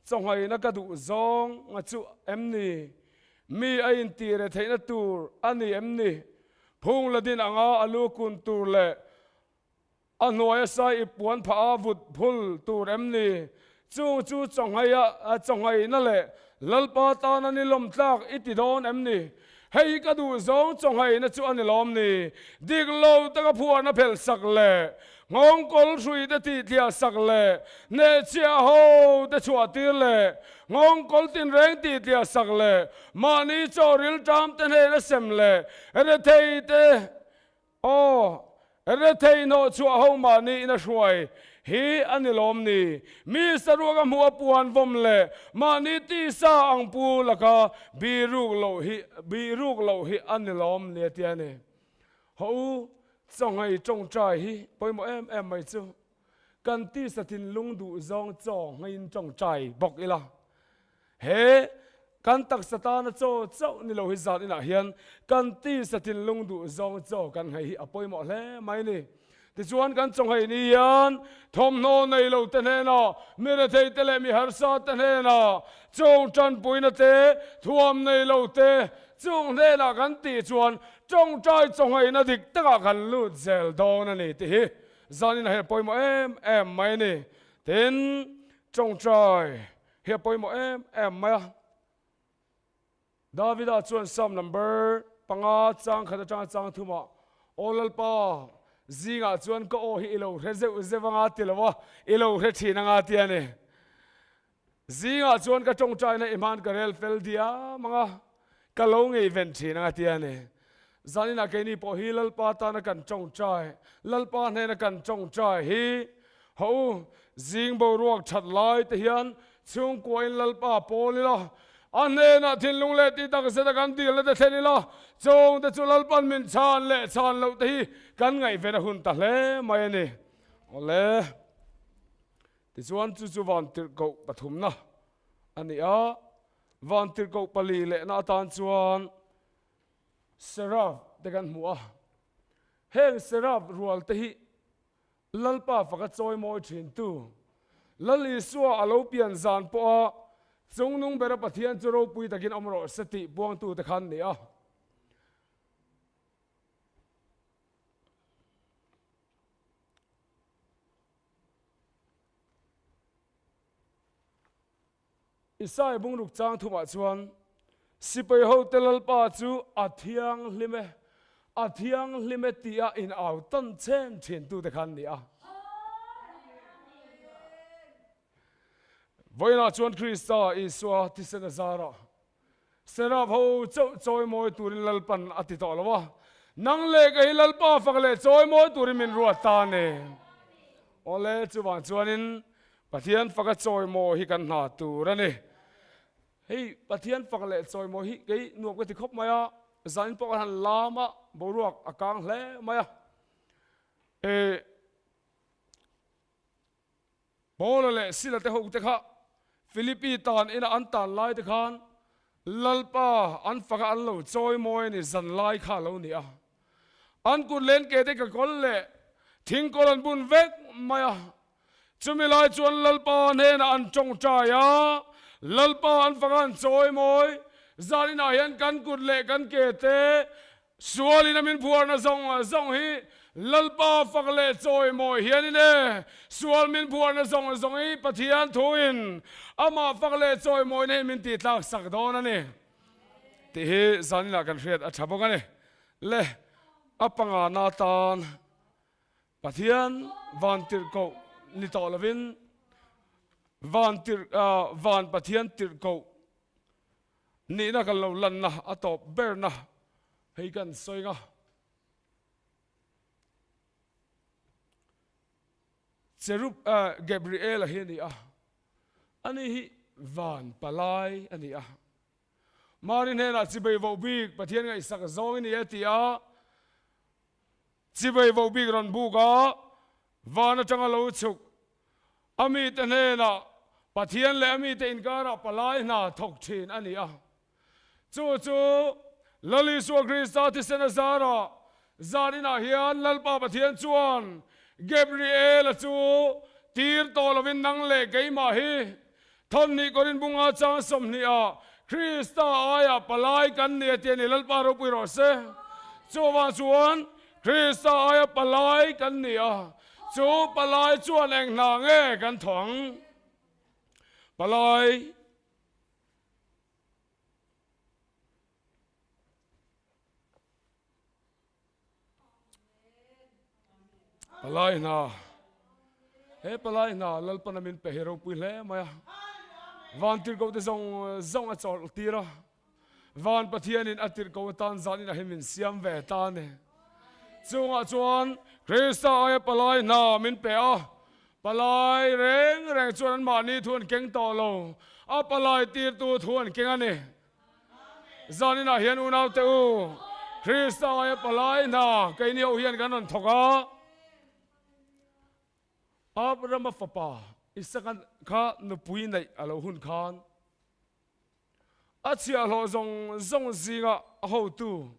chawngheina ka duh zawng a chu em ni? Mi a intire theihna tur a ni em ni? Phung la din anga a lu kun tur leh A hnuaia sai i puan phah a vut phul tur em ni? Chung chu chawngheia chawngheina leh Lalpa tana ni lawm tlak i ti dawn em ni? Hei hi ka duh zawng chawngheina chu a ni lawm ni? Dik lo taka phuarna phelh sak leh nghawngkawl hrui te tih tliah sak leh hnehchhiah ho te chhuah tir leh nghawngkawl tinreng tih tliah sak leh mahni chaw rilṭam te hnena sem leh rethei te Aw, rethei hnawh chhuah ho mahni in a hruai hi a ni lawm ni? Mi saruak a hmuh a puan vawm leh mahni tisa ang pu laka bihruk loh hi bihruk loh hi a ni lawm ni a ti a ni. Haw u, chawnghei tawngtai hi pawimawh em em mai chu. Kan tisa thinlung duh zawng chaw ngheiin tawngtai bawk ila. He kan taksa tana chaw chauh ni lo hi zan inah hian kan tisa thinlung duh zawng chaw kan nghei hi a pawimawh hle mai ni. Tichuan kan chaw nghei ni hian thawmhnaw nei lo te hnenah, mi rethei te leh mi harsa te hnenah, chung tanpuina te, thuam nei lo te chung hnenah kan tih chuan tawngtai chaw ngheina dik takah kan lut zel dawn a ni tih hi zan inah hian a pawimawh em em mai a ni. Tin, tawngtai Hi a pawimawh em em mai a. Davida chuan Psalm number panga chang khat atanga chang thumah, Aw Lalpa, zingah chuan ka aw hi i lo hre zeuh zeuh anga ti lo a, i lo hre thin anga ti a ni. Zingah chuan ka tawngtaina i hman ka rel fel diam anga, ka lo ngeiven thin anga ti a ni. Zaninah keini pawh hi Lalpa tana kan tawngtai, Lalpa hnena kan tawngtai hi Ho u, zing boruak that lai te hian chhungkuain Lalpa pawl ila, a hnenah thinlung leh tih tak zeta kan dilna te thlen ila, chawng te chu Lalpan min chhan leh chhan loh te hi kan ngaihven a hun ta hle mai a ni. Awle, tichuan chu chu vantirhkoh pathumna a ni a, vantirhkoh pali lehna atan chuan Seraph te kan hmu a, heng Seraph rual te hi Lalpa faka chawi mawi thintu Lal Isua a lo pian zan pawha chungnung bera Pathian chu ropui takin awm rawh se tih puangtute khan ni a. Isai bungruk chang thumah chuan, Sipai hote Lalpa chu a thianghlim e, a thianghlim e tia in au tan chhem thin tute kha an ni a. Vawiinah chuan Krista Isua thisen a zar a, Seraf ho chauh chawimawi turin Lalpan a ti tawh lo a, nang leh kei Lalpa fak leh chawimawi turin min ruat ta a ni. Awle, chuvang chuanin Pathian faka chawimawi hi kan hna tur a ni. Hei Pathian fak leh chawimawi hi kei nuam ka ti khawp mai a, zanin pawh kan han lam a, boruak a kang hle mai a. E Paula leh Sila te ho te kha Philippi tan ina an tan lai te khan Lalpa an faka an lo chawimawi a ni zan lai kha a lo ni a. An kut len ke te ka kawl leh thingkawl an bun vek mai a. Chumi lai chuan Lalpa hnenah an tawngtai a, Lalpa an faka an chawimawi zan inah hian kan kut leh kan ke te Sualin a min phuarna zawng zawng hi Lalpa fak leh chawimawi hianin e, sual min phuarna zawng zawng hi Pathian thuin amah fak leh chawimawina hi min tihtlak sak dawn a ni tih hi zaninah kan hriat a tha bawk a ni. Le a pangana atan Pathian van tirhkoh ni tawh lovin van tirh van Pathian tirhkoh Nihna kan lo lanna a tawp berna hei kan sawi nga. Cherub Gabriel-a hi a ni a, ani hi van palai a ni a. Mari hnenah chibei voh bik Pathian ngaihsak zawng i ni e ti a, chibei voh bik rawn buk a, van atanga lo chhuk A mite hnenah Pathian leh a mite inkarah palai hna thawk thin a ni a. Chu chu Lal Isua Krista thisen a zarah zan inah hian Lalpa Pathian chuan Gabriel-a chu tir tawh lovin nang leh keimah hi Thawmhnih Korin bunga chang 20 ah Krista aiah palai kan ni a ti a ni. Lalpa ropui rawh se. Chuvang chuan Krista aia palai kan ni a, chu palai chuan eng hna nge kan thawh ang? Palai. Palai hna He palai hna Lalpana min pe hi ropui hle mai a. Van tirhkoh te zawng zawng a chawlh tir a. Van Pathianin a tirhkoh atan zanin a hi min siam ve ta a ni. Chungah chuan Krista aia palai hna min pe a. Palai reng reng chuan anmahni thu an keng tawh lo. A palai tirtu thu an keng a ni. Zaninah hian unaute u, Krista aia palai hna keini ho hian kan rawn thawk a. Abrahama fapa Isaka kha nupui neih a lo hun khan a chhiahhlawh zawng zawng zinga a hotu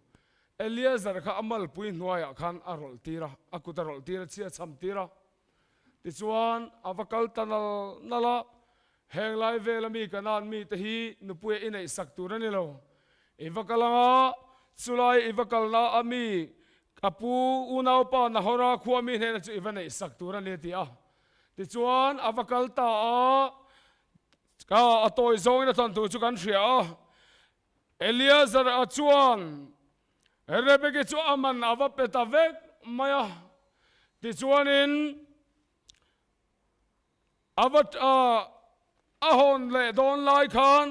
Eleazar kha a malpui hnuaiah khan a rawlh tir a, a kut a rawlh tir a, chhia chham tir a. Tichuan a va kal ta nal nal a, Heng lai vela mi Kanaan mite hi nupuia i neih sak tur a ni lo. I va kal ang a, chulai i va kalna a mi a pu unaupa Nahora khua mi hnena chu i va neih sak tur a ni a ti a. Tichuan a va kal ta a, ka a tawi zawngin a thawn thu chu kan hria a. Eleazar-a chuan Rebeki chu a man a va pe ta vek mai a. Tichuanin A va a hawn leh dawn lai khan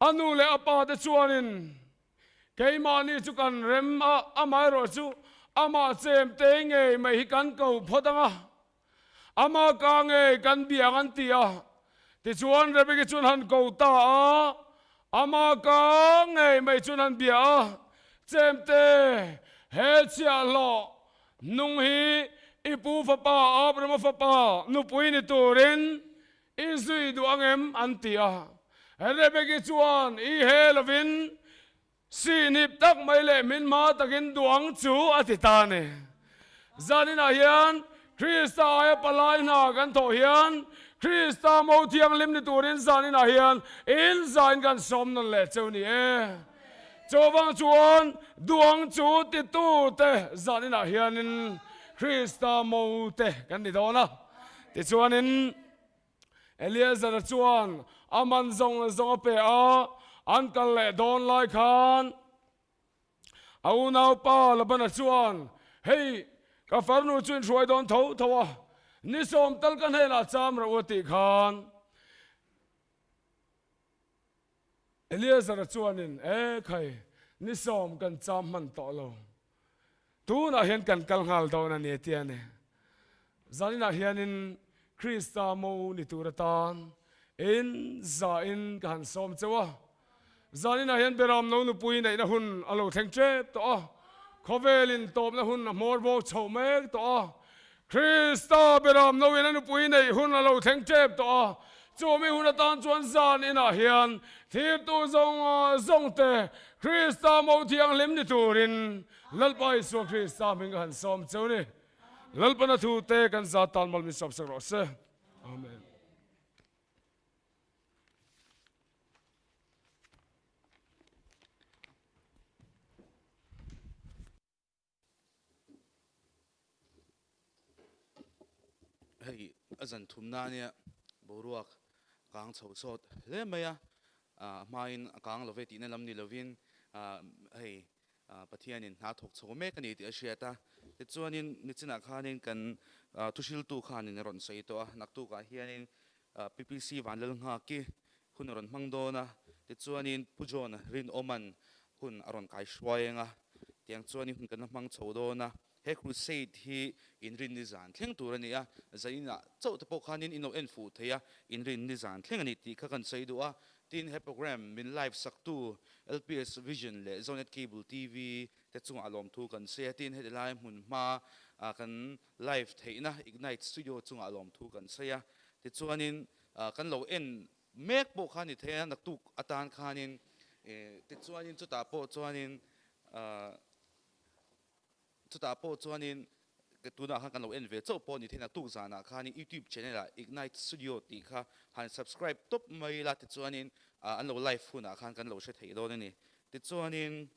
a nu leh a pa te chuanin keimahni chu kan rem a, amaherawh chu amah chem te ngei mai hi kan ko phawt ang a, ama ka ngei kan bia ang an ti a. Tichuan Rebeki chuan han ko ta a, ama ka ngei mai chuan han bia a, Chemte, he chhiahhlawh Nung hi i pu fapa Abrahama fapa nupui ni turin i zui duh ang em? an ti a. Rebeki chuan i he lovin sihnip tak mai leh min hma takin duh ang chu a ti ta a ni. Zaninah hian Krista aia palai hna kan thawh hian Krista mo thianghlim ni turin zaninah hian inzain kan sawm nawn leh cheu ni e. Chuvang chuan duang chu titute zaninah hianin Krista mote kan ni dawn a. Tichuanin. Eleazara chuan a man zawng zawng a pe a, an kal leh dawn lai khan a unaupa Labana chuan, Hei, ka farnu chu in hruai dawn tho tho a, ni sawm tal ka hnenah cham rawh u a tih khan Eleazara chuanin, E khai, ni sawm kan cham hman tawh lo. Tunah hian kan kal nghal dawn a ni a ti a ni. Zaninah hianin Krista mo ni tur atan in zahin ka han sawm cheu a. Zaninah hian Beram no nupui neihna hun a lo thleng tep tawh a. Khawvelin tawpna hun a hmawr bawk chhoh mek tawh a. Krista Beram no in a nupui neih hun a lo thleng tep tawh a. Chumi hun atan chuan zan inah hian thirtu zawng zawngte Krista mo thianghlim ni turin Lalpa Isua Krista hming ka han sawm cheu ni. Lalpana thu te kan za tan mal min sawp sak rawh se. Amen. Hei a zan thumna ania boruak kang chho sawt hle mai a, a hmain a kang lo ve tihna lam ni lovin hei Pathianin hna thawk chho mek a ni tih a hriat a. Tichuanin nichinah khanin kan thuhriltu khanin a rawn sawi tawh a, naktukah hianin PPC Vanlalnghaki hun a rawn hmang dawn a, tichuanin Pu John Rinawman hun a rawn kai hruai ang a, tiang chuanin hun kan la hmang chho dawn a. He crusade hi inrinni zan thleng tur a ni a, zaninah chauh te pawh khanin in lo en fuh thei a, inrinni zan thleng a ni tih kha kan sawi duh a. Tin, he program min live saktu LPS Vision leh Zonet Cable TV te chungah lawmthu kan sawi a, tin heti lai hmun hma kan live theihna Ignite Studio chungah lawmthu kan sawi a. Tichuanin kan lo en mek pawh kha ni thei a, naktuk atan khanin tichuanin chutah pawh chuanin chutah pawh chuanin tunah khan kan lo en ve chauh pawh ni thei naktuk zanah khanin YouTube channel ah Ignite Studio tih kha han subscribe tawp mai ila tichuanin an lo live hunah khan kan lo hre thei dawn a ni. Tichuanin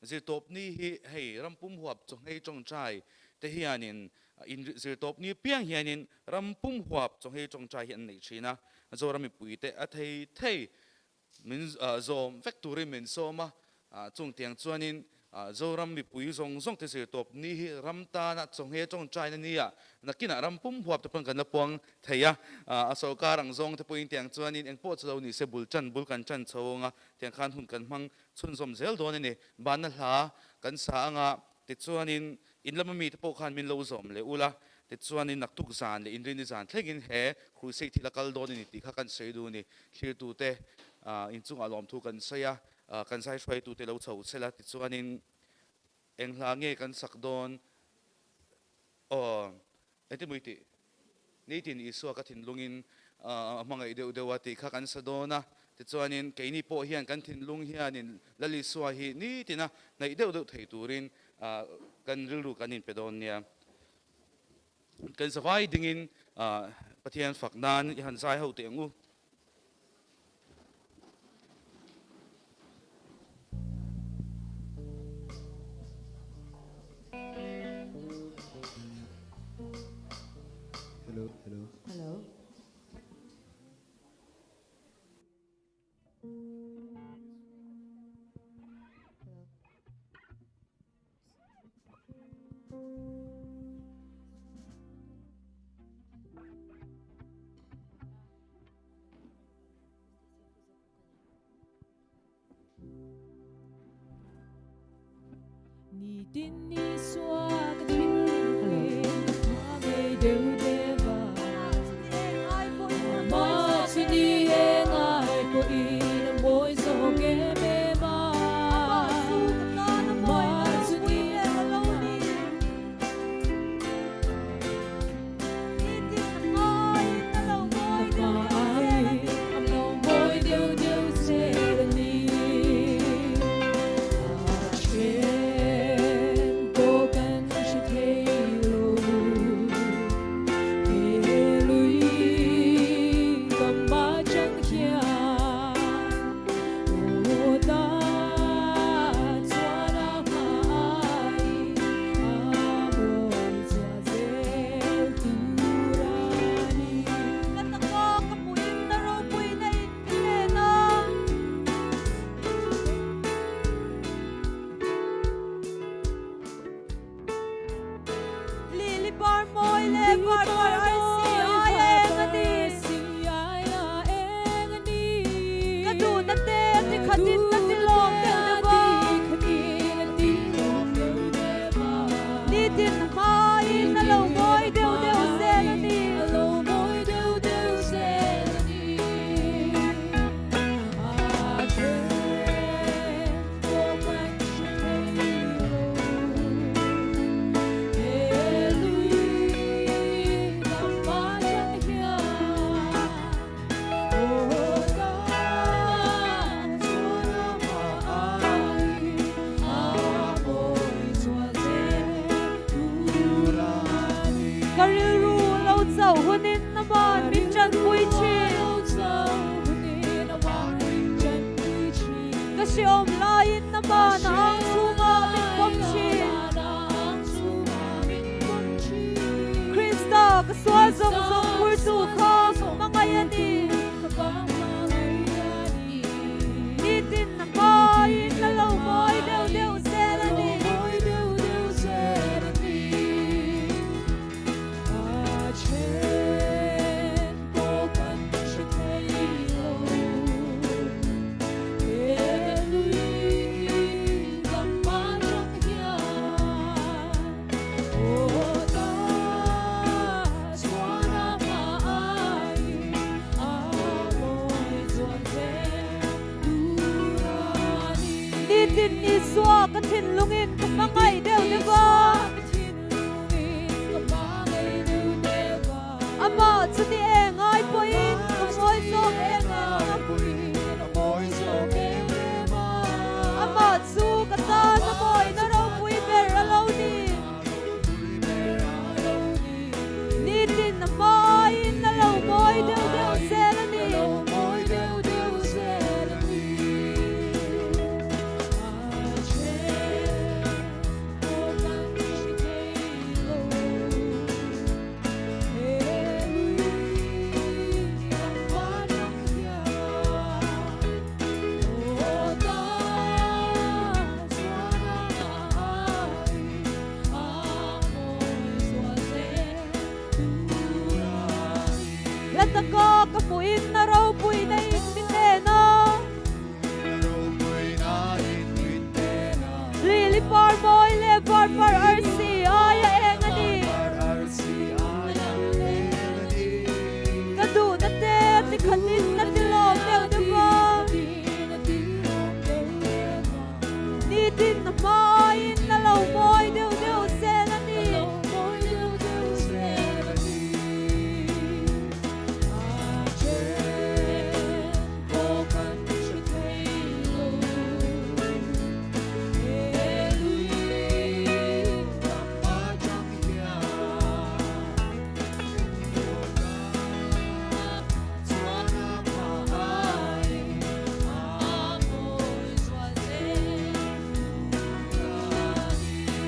Zirtawpni hi hei rampum huap chawnghei tawngtai te hianin in zirtawpni piang hianin rampum huap chawnghei tawngtai hi an nei thin a, Zoram mipuite a thei thei min zawm vek turin min sawm a, chung tiang chuanin Zoram mipui zawng zawng te zirtawpni hi ram tana chawnghei tawngtaina nia nakinah rampum huap te pawhin kan la puang thei a, a sorkar ang zawng te pawhin tiang chuanin engpawh chu lo ni se bul tan bul kan tan chho ang a, tiang khan hun kan hmang Chhunzawm zel dawn a ni. Banna hla kan sa anga tichuanin in lama mite pawh khan min lo zawm leh ula, tichuanin naktuk zan leh inrini zan thlengin he crusade thil a kal dawn a ni tih kha kan sawi duh a ni. Thlirtute inchungah lawmthu kan sawi a, kan zai hruaitute lo chho sela, tichuanin eng hla nge kan sak dawn? Aw, engtin maw i tih? Nitin Isua ka thinlungin a hmangaih deuh deuh a tih kha kan sa dawn a. Tichuanin keini pawh hian kan thinlung hianin Lal Isua hi nitina hnaih deuh deuh thei turin kan rilru kan inpe dawn nia. Kan zavai dingin Pathian fak nan i han zai ho teh ang u. Hello, hello. Hello. Nitin Isua ka thinlungin hmangaih deuh deuh a. Amah chu ni e ngai pawhin a mawi zawk em em a. Amah chu ni khatin na tilawm deuh deuh va. Nitin hmain a lo mawi deuh deuh zel a ni. Ka rilru lo chauh hunin a ban min tanpui thin. Ka hreawm laiin a ban a ang chhungah min pawm thin. Krista ka sual zawng zawng phurtu kha ka hmangaih a ni. Nitin a hmaiin a lo mawi deuh deuh zel a ni. Nitin Isua ka thinlungin ka hmangaih deuh deuh a. Amah chu ni e ngai pawhin ka mawi zawk em em a. Amah chu ka tan a mawina ropui ber a lo ni. Nitin a hmaiin a lo mawi deuh deuh zel a ni. La taka ka hmuhin na ropuina in min en a. Lily par mawi leh var par arsi aia eng a ni. Ka duhna te ti khatin na ti lawm deuh deuh a. Nitin a hmaiin a lo mawi deuh deuh zel a ni.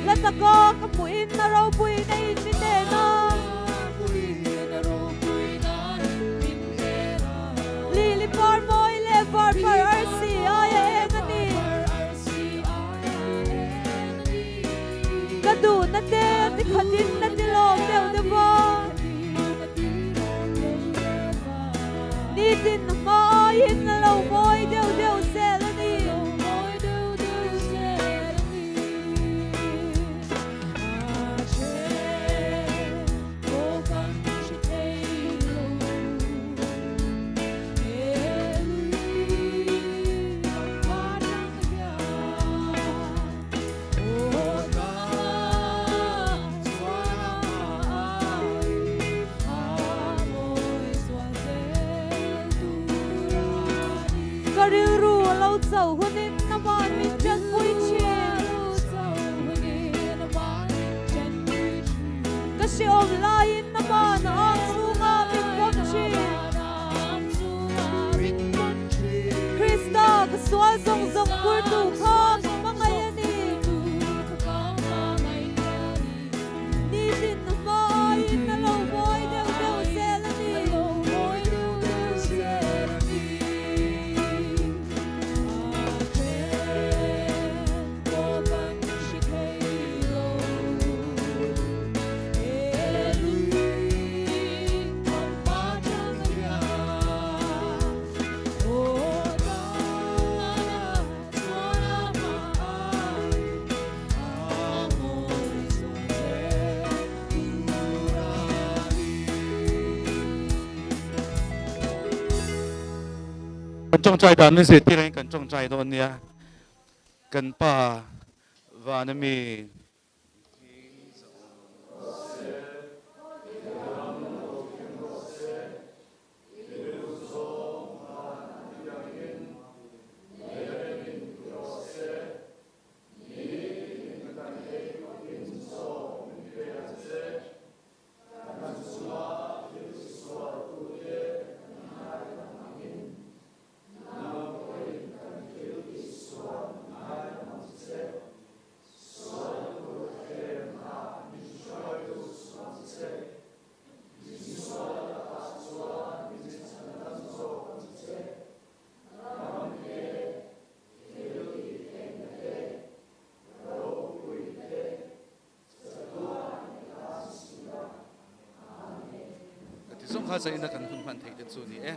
La taka ka hmuhin a ropuina in min en a. Lily par mawi leh var par arsi aia eng a ni. Ka duhna te ti khatin na ti lawm deuh deuh a. Nitin hma aiin a lo mawi deuh deuh zel a ni. Ka rilru a lo chauh hunin a man min tanpui thin. Ka hreawm laiin a man a ang chhungah min pawm thin. Krista ka sual zawng zawng phurtu kha ka hmangaih a ni. Nitin a hma aiin a lo mawi deuh deuh zel a ni. Kan tawngtai dan min zirtir angin kan tawngtai dawn nia. Kan Pa vana mi. Ka ti zawng kha zaina kan hun hman theih te chu ni e.